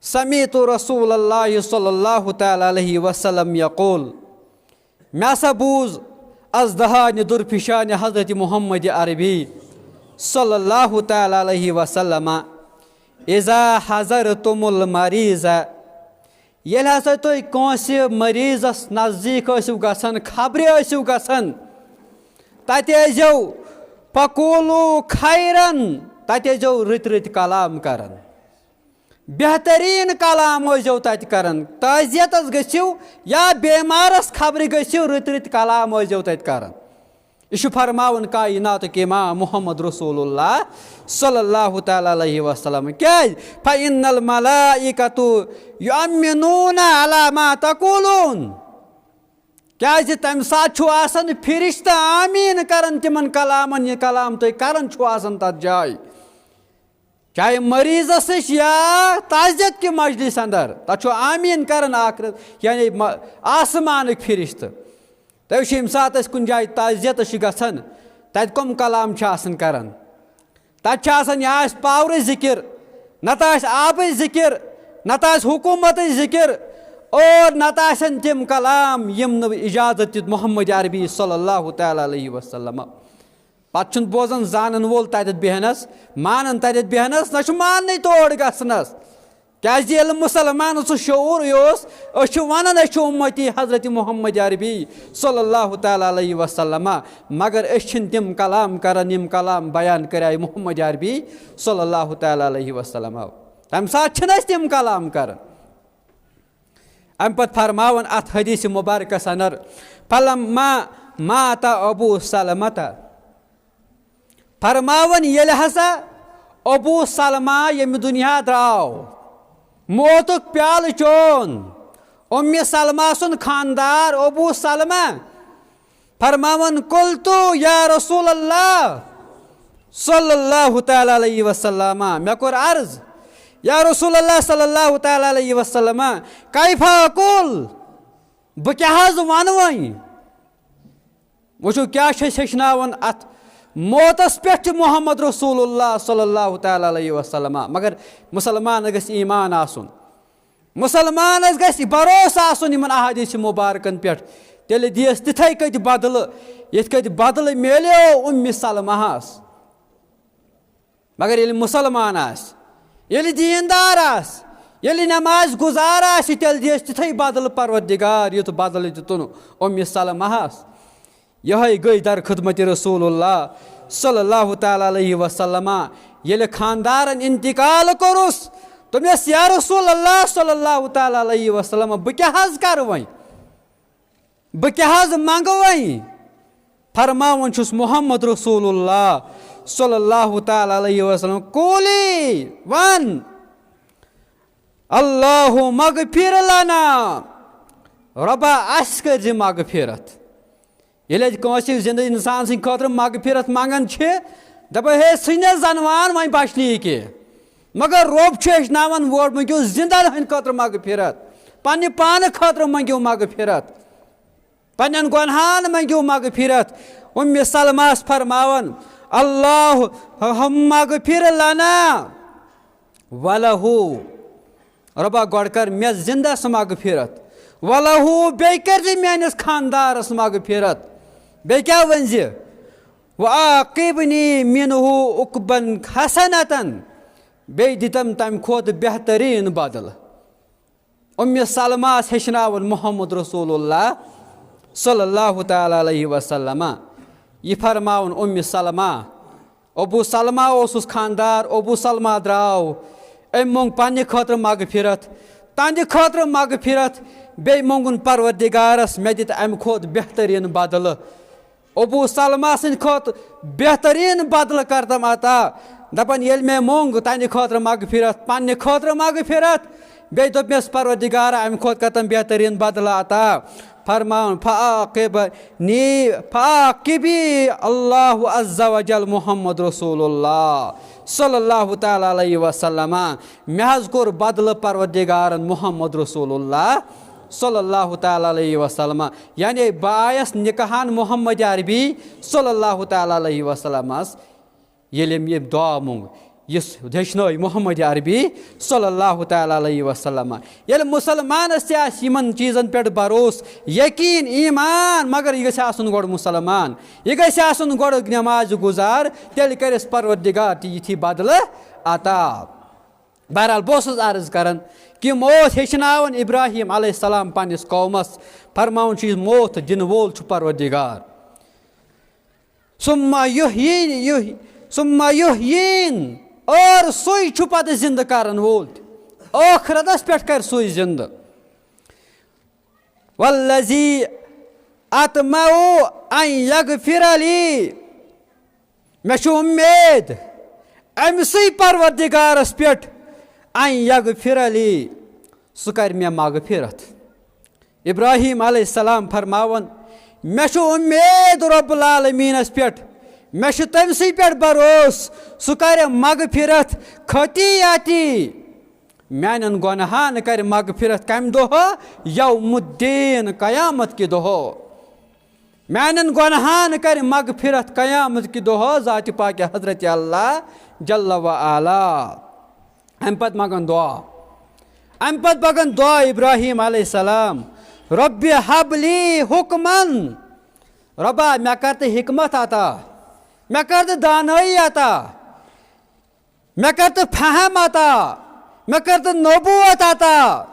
سمعت رسول اللہ صلی اللہ تعالیٰ علیہ وسلم یقول، مےٚ ہسا بوٗز از دہانہِ درفشانہِ حضرت محمد عربی صلی اللہ تعالیٰ علیہ وسلم، اذا حضرتم المریض، ییٚلہِ ہسا تُہۍ کٲنٛسہِ مریضس نزدیٖک ٲسِو گژھان، خبرِ ٲسِو گژھان، تتہِ ٲسۍزیو فقولوا خیرا، تتہِ ٲسۍزیو رٕتۍ رٕتۍ کلام کران، بہتریٖن کلام ٲسۍزیو تتہِ کران۔ تعزیتس گٔژھِو یا بیمارس خبرِ گٔژھِو، رٕتۍ رٕتۍ کلام ٲسۍزیو تتہِ کران۔ یہِ چھُ فرماوان کائناتُک امام محمد رسول اللہ صلی اللہ تعالیٰ علیہ وسلم۔ کیازِ؟ فإن الملائکۃ یؤمنون علی ما تقولون۔ کیازِ تمہِ ساتہٕ چھُ آسان فرشتہٕ آمیٖن کران تِمن کلامن، یہِ کلام تُہۍ کران چھُو آسان تتھ جایہِ۔ چاہے مریضس نِش یا تعزیت کہِ مجلس اندر، تتھ چھُ آمیٖن کران آخرت، یعنی م-، آسمانٕکۍ فرشتہٕ۔ تُہۍ وٕچھِو، ییٚمہِ ساتہٕ أسۍ کُنہِ جایہِ تعزیتس چھِ گژھان، تتہِ کٕم کلام چھِ آسان کران؟ تتہِ چھِ آسان یا آسہِ پاورٕچ ذکر، نتہٕ آسہِ آبٕچ ذکر، نتہٕ آسہِ حکومتٕچ ذکر، اور نتہٕ آسن تِم کلام یِم نہٕ اجازت دیُت محمد عربی صلی اللہ تعالیٰ علیہ وسلم۔ پتہٕ چھُنہٕ بوزان زانن وول تتٮ۪تھ بیہنس، مانن تتٮ۪تھ بیہنس، نہ چھُ ماننٕے تور گژھنس۔ کیازِ ییٚلہِ مسلمانن سُہ شعوٗرٕے اوس، أسۍ چھِ ونان أسۍ چھِ امتی حضرت محمد عربی صلی اللہ تعالیٰ علیہ وسلم، مگر أسۍ چھِنہٕ تِم کلام کران یِم کلام بیان کریایہِ محمد عربی صلی اللہ تعالیٰ علیہ وسلم۔ تمہِ ساتہٕ چھِنہٕ أسۍ تِم کلام کران۔ امہِ پتہٕ فرماوان اتھ حدیث مبارکس اندر، فلما مات ابو سلمہ، فرماوان ییٚلہِ ہسا ابو سلمہ ییٚمہِ دُنیا درٛاو، موتُک پیالہٕ چون، اُمہِ سلمہ سُنٛد خاندار ابو سلمہ، فرماوان، قلت یا رسول اللہ صلی اللہ تعالیٰ علیہ وسلم، مےٚ کوٚر عرض، یا رسول اللہ صلی اللہ تعالیٰ علیہ وسلم، کیف اقول، بہٕ کیٛاہ حظ وَنہٕ وۄنۍ؟ وٕچھِو، کیٛاہ چھِ أسۍ ہیٚچھناوان اَتھ موتَس پٮ۪ٹھ تہِ محمد رسول اللہ صلی اللہ تعالیٰ علیہ وسلم۔ مگر مُسلمانَس گژھِ ایٖمان آسُن، مُسلمانَس گژھِ بھروسہٕ آسُن یِمَن احادیث مُبارکَن پٮ۪ٹھ، تیٚلہِ دِیَس تِتھَے کٔنۍ بدلہٕ، یِتھ کٔنۍ بدلہٕ میلیو اُمہِ سلمہَس۔ مگر ییٚلہِ مُسلمان آسہِ، ییٚلہِ دیٖندار آسہِ، ییٚلہِ نماز گُزار آسہِ، تیٚلہِ دِیَس تِتھَے بدلہٕ پروردگار، یُتھ بدلہٕ دیُتُن اُمہِ سلمہَس۔ یِہوٚے گٔے در خدمت رسول اللہ صلی اللہ تعالیٰ علیہ وسلم۔ ییٚلہِ خاندارن انتقال کوٚرُس، دوٚپنَس، یا رسول اللہ صلی اللہ تعالیٰ علیہ وسلم، بہٕ کیٛاہ حظ کرٕ وۄنۍ؟ بہٕ کیٛاہ حظ منٛگہٕ وۄنۍ؟ فرماوان چھُس محمد رسول اللہ صلی اللہ تعالیٰ علیہ وسلم، قولی، وَن، اللہم اغفر لنا، رۄبا، اَسہِ کٔرۍ زِ مغفرت۔ ییٚلہِ أسۍ کٲنٛسہِ زِندٕ اِنسان سٕنٛدِ خٲطرٕ مغفرت منٛگان چھِ، دَپان، ہے، ژھٕنۍ حظ زَنوان، وۄنۍ بچنہٕ یہِ کینٛہہ۔ مگر رۄب چھُ ہیٚچھناوان، اور مٔنٛگِو زِندَن ہٕنٛدِ خٲطرٕ مغفرت، پنٛنہِ پانہٕ خٲطرٕ مٔنٛگِو مغفرت، پنٛنٮ۪ن گۄنہَن مٔنٛگِو مغفرت۔ اُمہِ سلمہ ٲس فرماوان، اللہم اغفر لنا ولہ، رۄبا، گۄڈٕ کر مےٚ زِندَس مغفرت، ولہ، بیٚیہِ کٔرۍ زِ میٛٲنِس خاندارَس مغفرت۔ بیٚیہِ کیٛاہ ؤنۍ زِ؟ وعاقبنی منہ عقبا حسنة، بیٚیہِ دِتَم تَمہِ کھۄتہٕ بہتریٖن بدلہٕ۔ اُمہِ سلمہ ٲس ہیٚچھناوان محمد رسول اللہ صلی اللہ تعالیٰ علیہ وسلم۔ یہِ فرماوان اُمہِ سلمہ، ابو سلمہ اوسُس خاندار، ابو سلمہ درٛاو، أمۍ موٚنگ پننہِ خٲطرٕ مغفرت، تہنٛدِ خٲطرٕ مغفرت، بیٚیہِ موٚنگُن پروردگارس، مےٚ دِ تہٕ امہِ کھۄتہٕ بہتریٖن بدلہٕ۔ ابو سلمہ سٕنٛدِ کھۄتہٕ بہتریٖن بدلہٕ کر تم عطا۔ دپان، ییٚلہِ مےٚ موٚنگ تہنٛدِ خٲطرٕ مغفرت، پننہِ خٲطرٕ مغفرت، بیٚیہِ دوٚپمس، پروردگارا، امہِ کھۄتہٕ کر تم بہتریٖن بدلہٕ عطا۔ فرماوان، فعاقبنی، فعاقبی اللہ عز و جل محمد رسول اللہ صلی اللہ تعالیٰ علیہ وسلم۔ مےٚ حظ کوٚر بدلہٕ پروردگارن محمد رسول اللہ صلی اللہ تعالیٰ علیہ وسلم۔ یعنی بہٕ آیس نکاحن محمد عربی صلی اللہ تعالیٰ علیہ وسلمس۔ ییٚلہِ أمۍ یہِ دعا موٚنگ، یُس ہیٚچھنٲے محمد عربی صلی اللہ تعالیٰ علیہ وسلم۔ ییٚلہِ مُسلمانس تہِ آسہِ یِمن چیٖزن پٮ۪ٹھ بھروسہٕ، یقیٖن، ایٖمان، مگر یہِ گژھِ آسُن گۄڈٕ مُسلمان، یہِ گژھِ آسُن گۄڈٕ نماز گُزار، تیٚلہِ کرٮ۪س پروردگار تہِ یِتھی بدلہٕ عطا۔ بہرحال، بہٕ اوسُس عرض کران کہِ موت ہیٚچھناوان ابراہیم علیہ السلام پننِس قومس، فرماوان چھُ، یہِ موت دِنہٕ وول چھُ پروردگار۔ ثم یحیین، یحیی، ثم یحیین، اور سُے چھُ پتہٕ زندٕ کرن وول تہِ۔ ٲخرتس پٮ۪ٹھ کرِ سُے زندٕ۔ والذی اطمع ان یغفر لی، مےٚ چھُ اُمید أمۍ سٕے پروردگارس پٮ۪ٹھ، ان یغفر لی، سُہ کرِ مےٚ مغفرت۔ ابراہیم علیہ السلام فرماوان، مےٚ چھُ اُمید رب العالمینس پٮ۪ٹھ، مےٚ چھُ تٔمۍ سٕے پٮ۪ٹھ بھروسہٕ، سُہ کرِ مغفرت خطیئتی، میانٮ۪ن گۄنہان کرِ مغفرت۔ کمہِ دۄہ؟ یوم الدین، قیامت کہِ دۄہ۔ میانٮ۪ن گۄنہان کرِ مغفرت قیامت کہِ دۄہ ذاتِ پاکِ حضرت اللہ جل و علا۔ امہِ پتہٕ منگن دعا، امہِ پتہٕ منگن دعا ابراہیم علیہ السلام، رب حب لی حکمن، ربا، مےٚ کر تہٕ حکمت عطا، مےٚ کر تہٕ دانٲیی عطا، مےٚ کر تہٕ فہم عطا، مےٚ کر تہٕ نبوت عطا،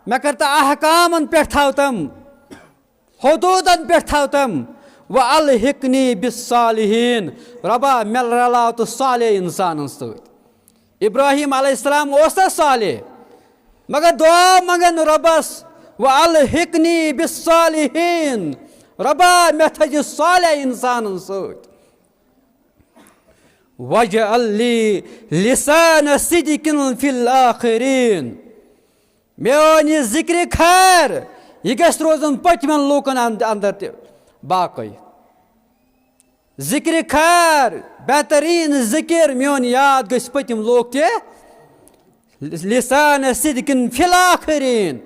مےٚ کر تہٕ احکامن پٮ۪ٹھ تھاو تم، حدودن پٮ۪ٹھ تھاو تم۔ و الحقنی بالصالحین، ربا، مےٚ رلاو تہٕ صالح انسانن سۭتۍ۔ ابراہیم علیہ السلام اوس نہ صالح، مگر دعا منگن ربس، و الحقنی بالصالحین، ربا، مےٚ تھٲیزِ صالح انسانن سۭتۍ۔ واجعل لی لسان صدق فی الاخرین۔ میون یہِ ذکر خیر، یہِ گژھِ روزُن پٔتمٮ۪ن لوٗکن اند-، اندر تہِ باقٕے۔ ذکر خیر، بہترین ذکر، میون یاد گژھِ پٔتِم لوٗکھ تہِ۔ لسان صدق فی الاخرین،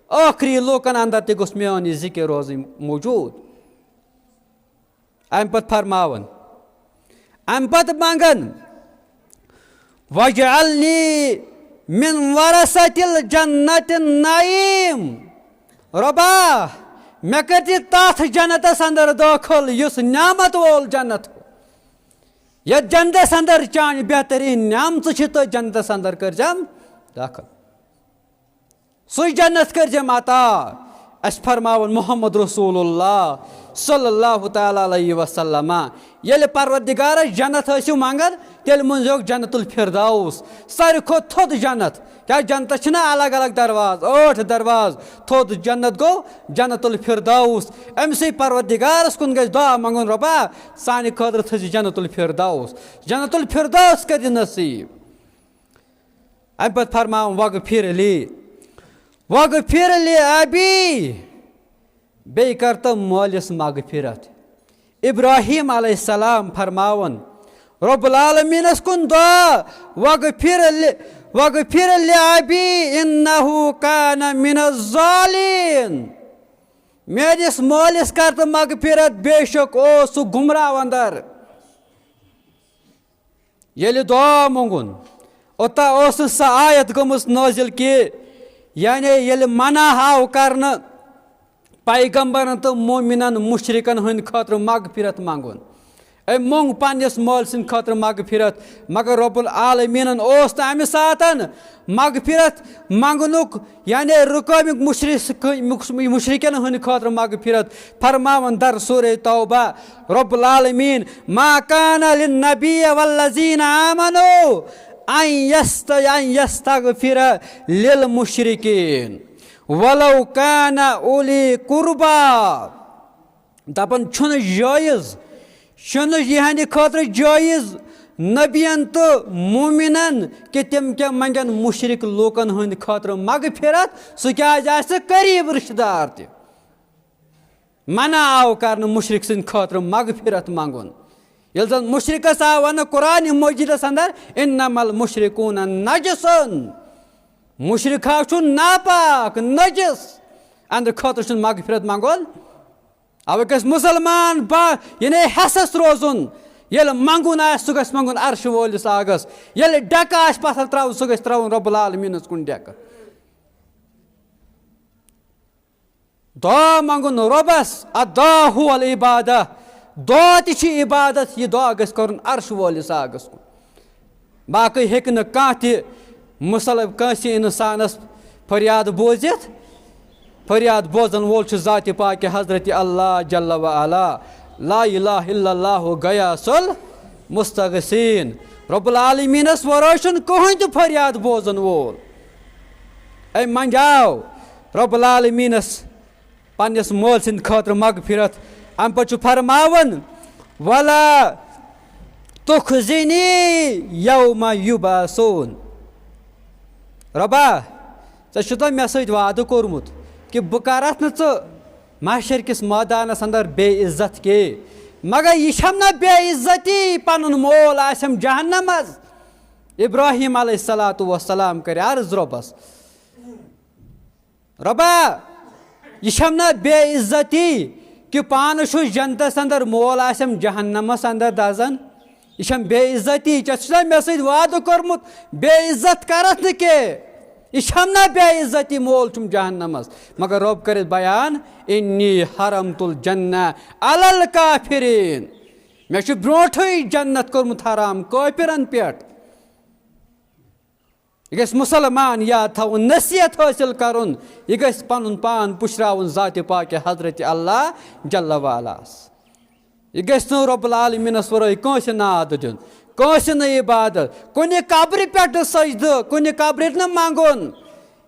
ٲخری لوٗکن اندر تہِ گوٚژھ میون یہِ ذکر روزٕنۍ موجود۔ امہِ پتہٕ فرماوان، امہِ پتہٕ منگن، واجعلنی من ورثۃ الجنۃ النعیم، ربا، مےٚ کٔرۍ زِ تتھ جنتس اندر دٲخل یُس نعمت وول جنت، یتھ جنتس اندر چانہِ بہترین نعمژٕ چھِ، تہٕ جنتس اندر کٔرزٮ۪م دٲخل۔ سُے جنت کٔرزٮ۪م عطا۔ اسہِ فرماوان محمد رسول اللہ صلی اللہ تعالیٰ علیہ وسلم، ییٚلہِ پروردگارس جنت ٲسِو منگان، تیٚلہِ مٔنزیوکھ جنت الفردوس، ساروی کھۄتہٕ تھوٚد جنت۔ کیٛاہ جنتس چھِنہ الگ الگ دروازٕ، ٲٹھ دروازٕ، تھوٚد جنت گوٚو جنت الفردوس۔ أمۍ سٕے پروردگارس کُن گژھِ دعا منگُن، رۄبا، سانہِ خٲطرٕ تھٲیزِ جنت الفردوس، جنت الفردوس کٔرزِ نصیب۔ امہِ پتہٕ فرماوُن، وغفر لی، وغفر لی ابی، بیٚیہِ کر تہٕ مٲلِس مغفرت۔ ابراہیم علیہ السلام فرماوُن رب العالمینس کُن دعا، وغفر لی، وغفر لی ابی انہ کان من الضالین، میٲنِس مٲلِس کر تہٕ مغفرت، بے شک اوس سُہ گمراہ اندر۔ ییٚلہِ دعا مونگُن، اوٚتام ٲس نہٕ سۄ آیت گٔمٕژ نٲزِل کہِ، یعنی ییٚلہِ منع آو کرنہٕ پیغمبرن تہٕ مومنن مشرکن ہٕنٛدِ خٲطرٕ مغفرت منگُن۔ أمۍ مونگ پننِس مٲلۍ سٕنٛدِ خٲطرٕ مغفرت، مگر رب العالمینن اوس نہٕ امہِ ساتن مغفرت منگنُک، یعنی رُکٲومٕتۍ مشرک، مشرکن ہٕنٛدِ خٲطرٕ مغفرت۔ فرماوان در سورہ توبہ رب العالمین، ما کان للنبی والذین آمنوا ان یست-، ان یستغفر للمشرکین ولو کان اولی قربا۔ دپان چھُنہٕ جٲیز، چھُنہٕ یِہنٛدِ خٲطرٕ جٲیز نبین تہٕ مومنن کہِ تِم کیٛاہ منگن مشرک لوٗکن ہٕنٛدِ خٲطرٕ مغفرت، سُہ کیٛازِ آسہِ قریب رشتہٕ دار تہِ۔ منع آو کرنہٕ مشرک سٕنٛدِ خٲطرٕ مغفرت منگُن۔ ییٚلہِ زن مشرکس آو وننہٕ قرآن مجیدس اندر، انما المشرکون نجسن، مشرک ہا چھُ ناپاک، نجس، اندر خٲطرٕ چھُنہٕ مغفرت منگُن۔ اوے گژھِ مسلمان با-، یعنی حسس روزُن، ییٚلہِ منگُن آسہِ، سُہ گژھِ منگُن عرشہٕ وٲلِس آگس، ییٚلہِ ڈیکہٕ آسہِ پتھر تراوُن، سُہ گژھِ تراوُن رب العالمینس کُن ڈیکہٕ۔ دعا منگُن رۄبس، الدعاء هو العبادة، دعا تہِ چھِ عبادت، یہِ دعا گژھِ کرُن عرشہٕ وٲلِس آگس کُن۔ باقٕے ہیٚکہِ نہٕ کانٛہہ تہِ مُسل کٲنٛسہِ اِنسانَس فریاد بوٗزِتھ، فریاد بوزن وول چھُ ذاتِ پاکِ حضرت اللہ جل و علا۔ لا الہ الا اللہ غیاث المستغیثین۔ رب العالمینس ورٲے چھُنہٕ کٕہٕنۍ تہِ فریاد بوزن وول۔ أمۍ منٛجاو رب العالمینس پننِس مٲلۍ سٕنٛدِ خٲطرٕ مغفرت۔ اَمہِ پتہٕ چھُ فرماوان، ولا تخزنی یوم یبعثون۔ رۄبا، ژےٚ چھُتھ مےٚ سۭتۍ وعدٕ کوٚرمُت کہِ بہٕ کرتھ نہٕ ژٕ محشر کِس مٲدانس اندر بے عزت کینٛہہ، مگر یہِ چھم نہ بے عزتی، پنُن مول آسٮ۪م جہنمس۔ ابراہیم علیہ الصلوۃ والسلام کرِ عرض رۄبس، رۄبا، یہِ چھم نہ بے عزتی کہِ پانہٕ چھُس جنتس اندر، مول آسٮ۪م جہنمس اندر دزان؟ یہِ چھم بے عزتی؟ ژےٚ چھُس نہ مےٚ سۭتۍ وعدٕ کوٚرمُت، بے عزت کرتھ نہٕ کینٛہہ؟ یہِ چھم نہ بے عزتی، مول چھُم جہنمس؟ مگر رۄب کٔرِتھ بیان، انی حرمت الجنہ علی الکافرین، مےٚ چھُ برونٹھٕے جنت کوٚرمُت حرام کٲفرن پٮ۪ٹھ۔ یہِ گژھِ مُسلمان یاد تھاوُن، نصیحت حٲصِل کرُن، یہِ گژھِ پنُن پان پُشراوُن ذاتِ پاکِ حضرت اللہ جل و علاس۔ یہِ گژھِ نہٕ رب العالمینس ورٲے کٲنٛسہِ ناد دیُن، کٲنٛسہِ نہٕ عبادت، کُنہِ قبرِ پٮ۪ٹھ نہٕ سجدٕ، کُنہِ قبرِ نہٕ منٛگُن۔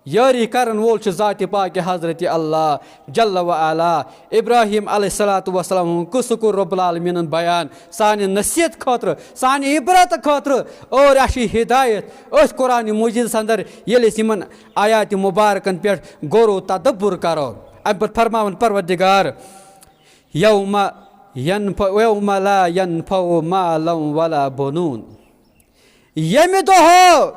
یٲری کرن وول چھُ ذاتِ پاکِ حضرت اللہ جل و علا۔ ابراہیم علیہ الصلوۃ والسلام ہُنٛد قصہٕ کوٚر رب العالمینن بیان سانہِ نصیحت خٲطرٕ، سانہِ عبرت خٲطرٕ، اور اَسہِ چھِ ہدایت أتھۍ قرآن مجیدس اندر، ییٚلہِ أسۍ یِمن آیاتِ مبارکن پٮ۪ٹھ غور و تدبر کرو۔ اَمہِ پتہٕ فرماوان پروردگار، یوم ینفع، یوم لا ینفع مال ولا بنون، ییٚمہِ دۄہ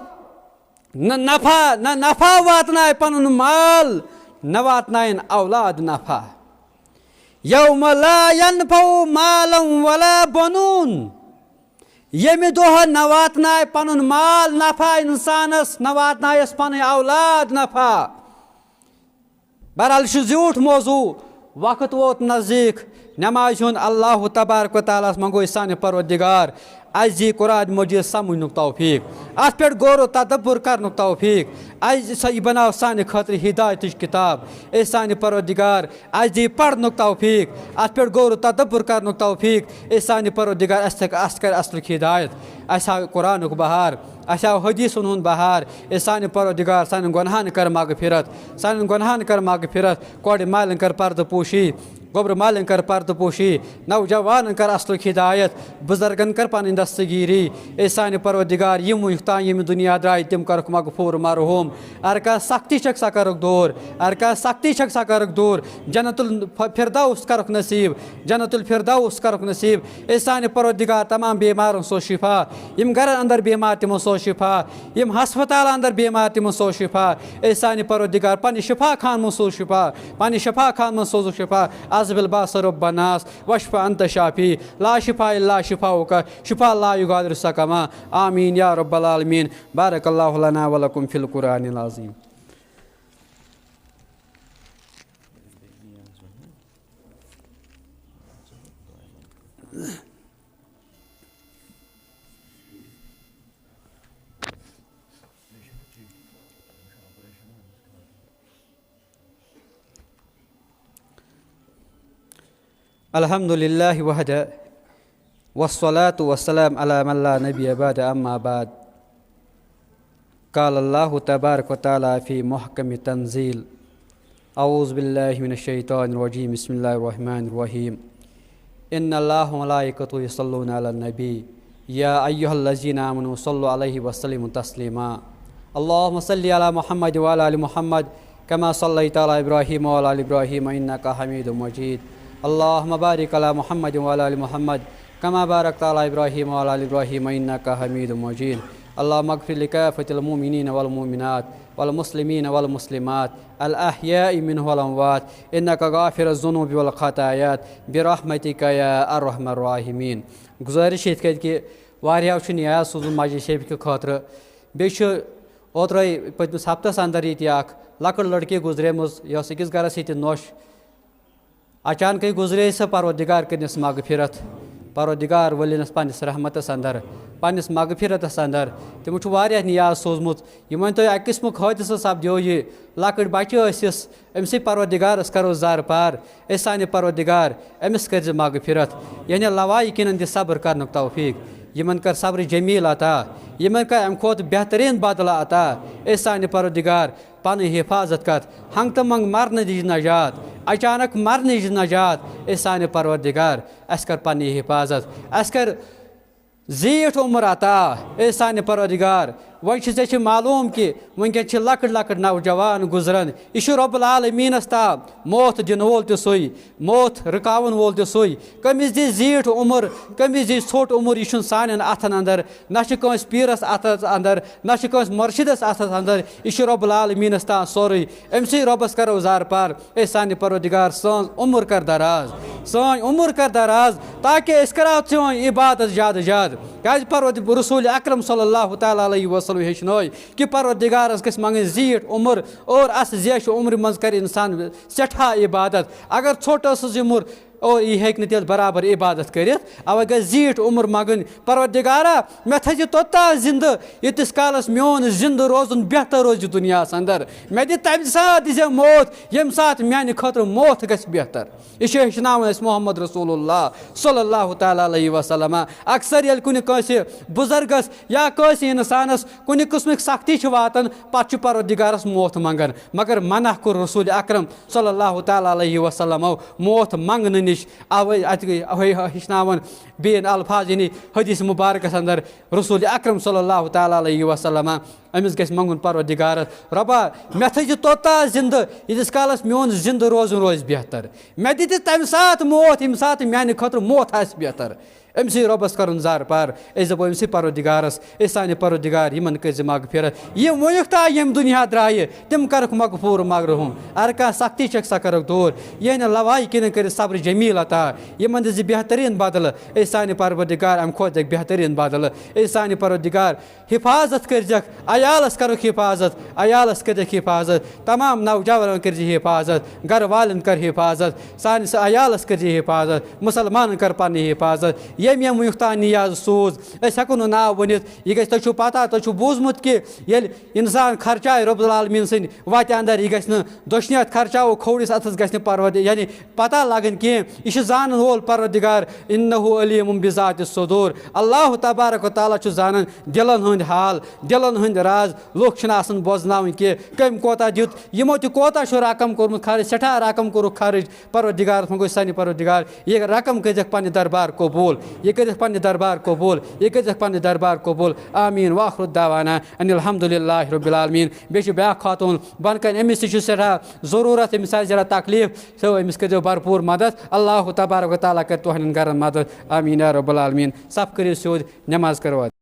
نہ نفع، نہ نفع واتنایہِ پنُن مال، نہ واتناین اولاد نفع۔ یوم لا ینفع مال ولا بنون، ییٚمہِ دۄہ نہ واتنایہِ پنُن مال نفع انسانس، نہ واتنایس پنٕنۍ اولاد نفع۔ بہرحال، یہِ چھُ زیوٗٹھ موضوع، وقت ووت نزدیٖک۔ نمازِ ہُنٛد اللہ تبارک و تعالیٰ ہس منٛگو أسۍ سانہِ پروردگار، اَسہِ دِ قرآن مجیٖد سمجھنُک توفیٖق، اَتھ پٮ۪ٹھ غور و تدبر کرنُک توفیٖق، اَسہِ دِ سا یہِ بناو سانہِ خٲطرٕ ہدایتٕچ کِتاب۔ اے سانہِ پروردگار، اَسہِ دِ پرنُک توفیٖق، اَتھ پٮ۪ٹھ غور و تدبر کرنُک توفیٖق۔ اے سانہِ پروردگار، اَسہِ تھٲے، اَسہِ کر اَصلُک ہدایت، اَسہِ ہاو قرآنُک بہار، اَسہِ ہاو حدیثن ہُنٛد بہار۔ اے سانہِ پروردگار، سانٮ۪ن گۄنہن کر مغفرت، سانٮ۪ن گۄنہن کر مغفرت، کورِ مالٮ۪ن کر پردٕ پوشی، گوٚبرٕ مالٮ۪ن کر پردٕ پوشی، نوجوانن کر اصلُک ہدایت، بزرگن کر پنٕنۍ دستگیری۔ اے سانہِ پروردگار، یِم وُنیُک تام ییٚمہِ دُنیا درٛاے، تِم کرُکھ مغفور مرحوم۔ اگر کانٛہہ سختی چھکھ، سۄ کرُکھ دوٗر۔ اگر کانٛہہ سختی چھکھ، سۄ کرُکھ دوٗر۔ جنت الفردوس کرُکھ نصیب۔ جنت الفردوس کرُکھ نصیب۔ اے سانہِ پروردگار، تمام بیمارن سوز شفا۔ یِم گرن اندر بیمار، تِمن سوز شفا۔ یِم ہسپتالن اندر بیمار، تِمن سوز شفا۔ اے سانہِ پروردگار، پننہِ شفا خان منٛز سوز شفا۔ پننہِ شفا خان منٛز سوزُکھ شفا۔ اذہب الباس رب الناس واشف انت شافی، لا شفاء الا شفاؤک، شفاء لا یغادر سقما۔ آمین یا رب العالمین۔ بارک اللہ لنا ولکم فی القرآن العظیم۔ الحمد لله وحده، والصلاة والسلام على من لا نبي بعده، أما بعد. قال الله تبارك وتعالى في محكم التنزيل: أعوذ بالله من الشيطان الرجيم. بسم الله الرحمن الرحيم. إن الله وملائكته يصلون على النبي، يا أيها الذين آمنوا صلوا عليه وسلموا تسليما. اللهم صل على محمد وعلى آل محمد كما صليت على إبراهيم وعلى آل إبراهيم إنك حميد مجيد. اللهم بارك على محمد وعلى آل محمد كما باركت على إبراهيم وعلى آل إبراهيم إنك حميد مجيد. اللهم اغفر لكافة المؤمنين والمؤمنات والمسلمين والمسلمات الأحياء منهم والأموات إنك غافر الذنوب والخطايا برحمتك يا أرحم الراحمين. گزارش چھِ یِتھ کٔنۍ کہِ واریاہو چھُ نیاز سوٗزمُت مجلس شریف کہِ خٲطرٕ۔ بیٚیہِ چھُ اوترَے پٔتمِس ہفتَس اندر ییٚتہِ اکھ لۄکٕٹ لڑکی گُزریمٕژ، یۄس أکِس گرس ییٚتہِ نوٚش۔ اچانکٕے گُزرے سۄ، پروردگار کٔرنَس مغفرت، پروردگار ؤلِنَس پننِس رحمتس اندر۔ پننِس مغفرتس اندر۔ تِمو چھُ واریاہ نیاز سوٗزمُت۔ یہِ مٲنۍ تو، اکہِ قٕسمُک حٲدثہٕ سپدیو یہِ۔ لۄکٕٹۍ بچہِ ٲسِس، أمۍ سٕے پروردگارس کرو زارٕ پار، اے سانہِ پروردگار، أمِس کٔرزِ مغفرت۔ یعنی لوایقینن دِ صبر کرنُک توفیق۔ یِمن کر صبر جمیل عطا، یِمن کر امہِ کھۄتہٕ بہتریٖن بدلہٕ عطا۔ اے سانہِ پروردگار، پنٕنۍ حفاظت کر، ہنگ تہٕ منگ مرنہٕ دِج نجات، اچانک مرنہٕ دِج نجات۔ اے سانہِ پروردگار، اسہِ کر پننہِ حفاظت، اسہِ کر زیٖٹھ عمر عطا۔ اے سانہِ پروردگار، وۄنۍ چھِ ژےٚ چھِ معلوم کہِ وٕنکٮ۪ن چھِ لۄکٕٹۍ لۄکٕٹۍ نوجوان گُزران۔ یہِ چھُ رب العالمینس تام موت دِنہٕ وول تہِ سُے، موت رُکاون وول تہِ سُے۔ کٔمِس دی زیٖٹھ عمر، کٔمِس دی ژھوٚٹ عمر، یہِ چھُنہٕ سانٮ۪ن اتھن اندر، نہ چھِ کٲنٛسہِ پیٖرس اتھس اندر، نہ چھِ کٲنٛسہِ مرشدس اتھس اندر۔ یہِ چھُ رب العالمینس تام سورُے۔ أمۍ سٕے رۄبس کرو زارٕ پار۔ اے سانہِ پروردگار، سٲنۍ عمر کر دراز، سٲنۍ عمر کر دراز، تاکہِ أسۍ کرو چٲنۍ عبادت زیادٕ زیادٕ۔ کیازِ پرورد-، رسول اکرم صلی اللہ تعالیٰ علیہ وسلم ہیٚچھنٲے کہِ پروردگارس گژھِ منگٕنۍ زیٖٹھ عمر، اور اس زیچھِ عمرِ منٛز کرِ انسان سٮ۪ٹھاہ عبادت۔ اگر ژھوٚٹ ٲسٕس یہِ عمر، اور یہِ ہیٚکہِ نہٕ تیٚلہِ برابر عبادت کٔرِتھ۔ اوے گژھِ زیٖٹھ عمر منگٕنۍ، پروردگارا، مےٚ تھٲیزِ توٚتام زِندٕ، ییٖتِس کالس میون زِندٕ روزُن بہتر روزِ دُنیاہس اندر۔ مےٚ دِ تمہِ ساتہٕ دِزِ موت، ییٚمہِ ساتہٕ میانہِ خٲطرٕ موت گژھِ بہتر۔ یہِ چھُ ہیٚچھناوان اَسہِ محمد رسول اللہ صلی اللہ تعالیٰ علیہ وسلم۔ اکثر ییٚلہِ کُنہِ کٲنٛسہِ بُزرگس یا کٲنٛسہِ انسانس کُنہِ قٕسمٕچ سختی چھِ واتان، پتہٕ چھُ پروردگارس موت منگان، مگر منع کوٚر رسول اکرم صلی اللہ تعالیٰ علیہ وسلمو موت منگنہٕ نِش۔ اوے اتہِ گٔے، اوے ہیٚچھناوان بیٚیہِ الفاظ، یعنی حدیث مبارکس اندر رسول اکرم صلی اللہ تعالیٰ علیہ وسلم، أمِس گژھِ منگُن پروردگارس، رۄبا، مےٚ تھٲیزِ توٚتام زِندٕ، ییٖتِس کالس میون زِندٕ روزُن روزِ بہتر۔ مےٚ دِ تہِ تمہِ ساتہٕ موت، ییٚمہِ ساتہٕ میانہِ خٲطرٕ موت آسہِ بہتر۔ أمۍ سٕے رۄبس کرُن زارٕ پار، أسۍ دپو أمۍ سٕے پروردگارس، اے سانہِ پروردگار، یِمن کٔرۍ زِ مغفرت۔ یِم وُنیُک تام ییٚمہِ دُنیا درایہِ، تِم کرکھ مغفور مرحوم۔ اگر کانٛہہ سختی چھکھ، سۄ کرکھ دوٗر۔ یعنی لوایقینن کٔرِتھ صبر جمیل عطا، یِمن دِ زِ بہتریٖن بدلہٕ۔ اے سانہِ پروردگار، امہِ کھۄتہٕ دِکھ بہتریٖن بدلہٕ۔ اے سانہِ پروردگار، حفاظت کٔرزیکھ، عیالس کرکھ حفاظت، عیالس کٔرزیکھ حفاظت، تمام نوجوانن کٔرزِ حفاظت، گرٕ والٮ۪ن کر حفاظت، سانِس عیالس کٔرزِ حفاظت، مسلمانن کر پننہِ حفاظت۔ ییٚمۍ ییٚمۍ وُنیُک تام نیاز سوٗز، أسۍ ہٮ۪کو نہٕ ناو ؤنِتھ۔ یہِ گژھِ، تۄہہِ چھُو پتہ، تۄہہِ چھُو بوٗزمُت کہِ ییٚلہِ انسان خرچایہِ رۄب العالمین سٕنٛدِ وتہِ اندر، یہِ گژھِ نہٕ دٔچھنہِ اتھٕ خرچاوو، کھوورِس اتھس گژھِ نہٕ پروردِ-، یعنی پتہ لگٕنۍ کینٛہہ۔ یہِ چھُ زانن وول پروردگار، انہ علیم بذات الصدور۔ اللہ تبارک و تعالیٰ چھُ زانان دلن ہُنٛد حال، دلن ہُنٛد راز۔ لُکھ چھِنہٕ آسان بوزناوٕنۍ کینٛہہ، کٔمۍ کوتاہ دیُت، یِمو تہِ کوتاہ چھُ رقم کوٚرمُت خرٕچ، سٮ۪ٹھاہ رقم کوٚرُکھ خرٕچ۔ پروردگارس منٛگو سانہِ پروردگار، یہِ رقم کٔرزیکھ پننہِ دربار قبول، یہِ کٔرزیکھ پننہِ دربار قبول، یہِ کٔرزیکھ پننہِ دربار قبول۔ آمین۔ واخر دعوانا ان الحمد للہ رب العالمین۔ بیٚیہِ چھِ بیٛاکھ خاتوٗن بۄنہٕ کنہِ، أمِس تہِ چھُ سٮ۪ٹھاہ ضروٗرت، أمِس آسہِ ذرا تکلیف، so أمِس کٔرزیو بھرپوٗر مدد۔ اللہ تبارک و تعالیٰ کرِ تُہنٛدٮ۪ن گرن مدد۔ آمین یا رب العالمین۔ صف کٔرِو سیوٚد، نماز کرو ادا۔